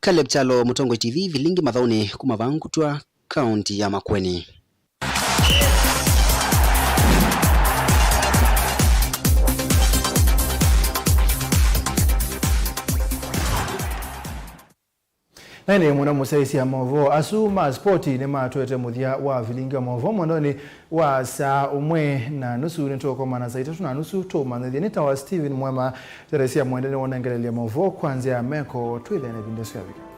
Caleb Kyalo, Mũtongoi T V, Vilingi Mathaũnĩ, kuma vaa Ngutwa, kaunti ya Makueni. Na ĩndĩ mũno mũsyaĩĩsya maũvoo asu ma spoti nĩmatwete mũthya wa vilingi wa maũvoo mwendonĩ wa saa ũmwe na nusu. Nĩtũkomana saa itatũ na nusu tũmanyĩthye. Nĩ ta wa Steven Mwema, teresia mwende nĩwonengelelya maũvoo kwa nzĩa ya meko. Twĩthĩane ĩvinda ĩsu yavika.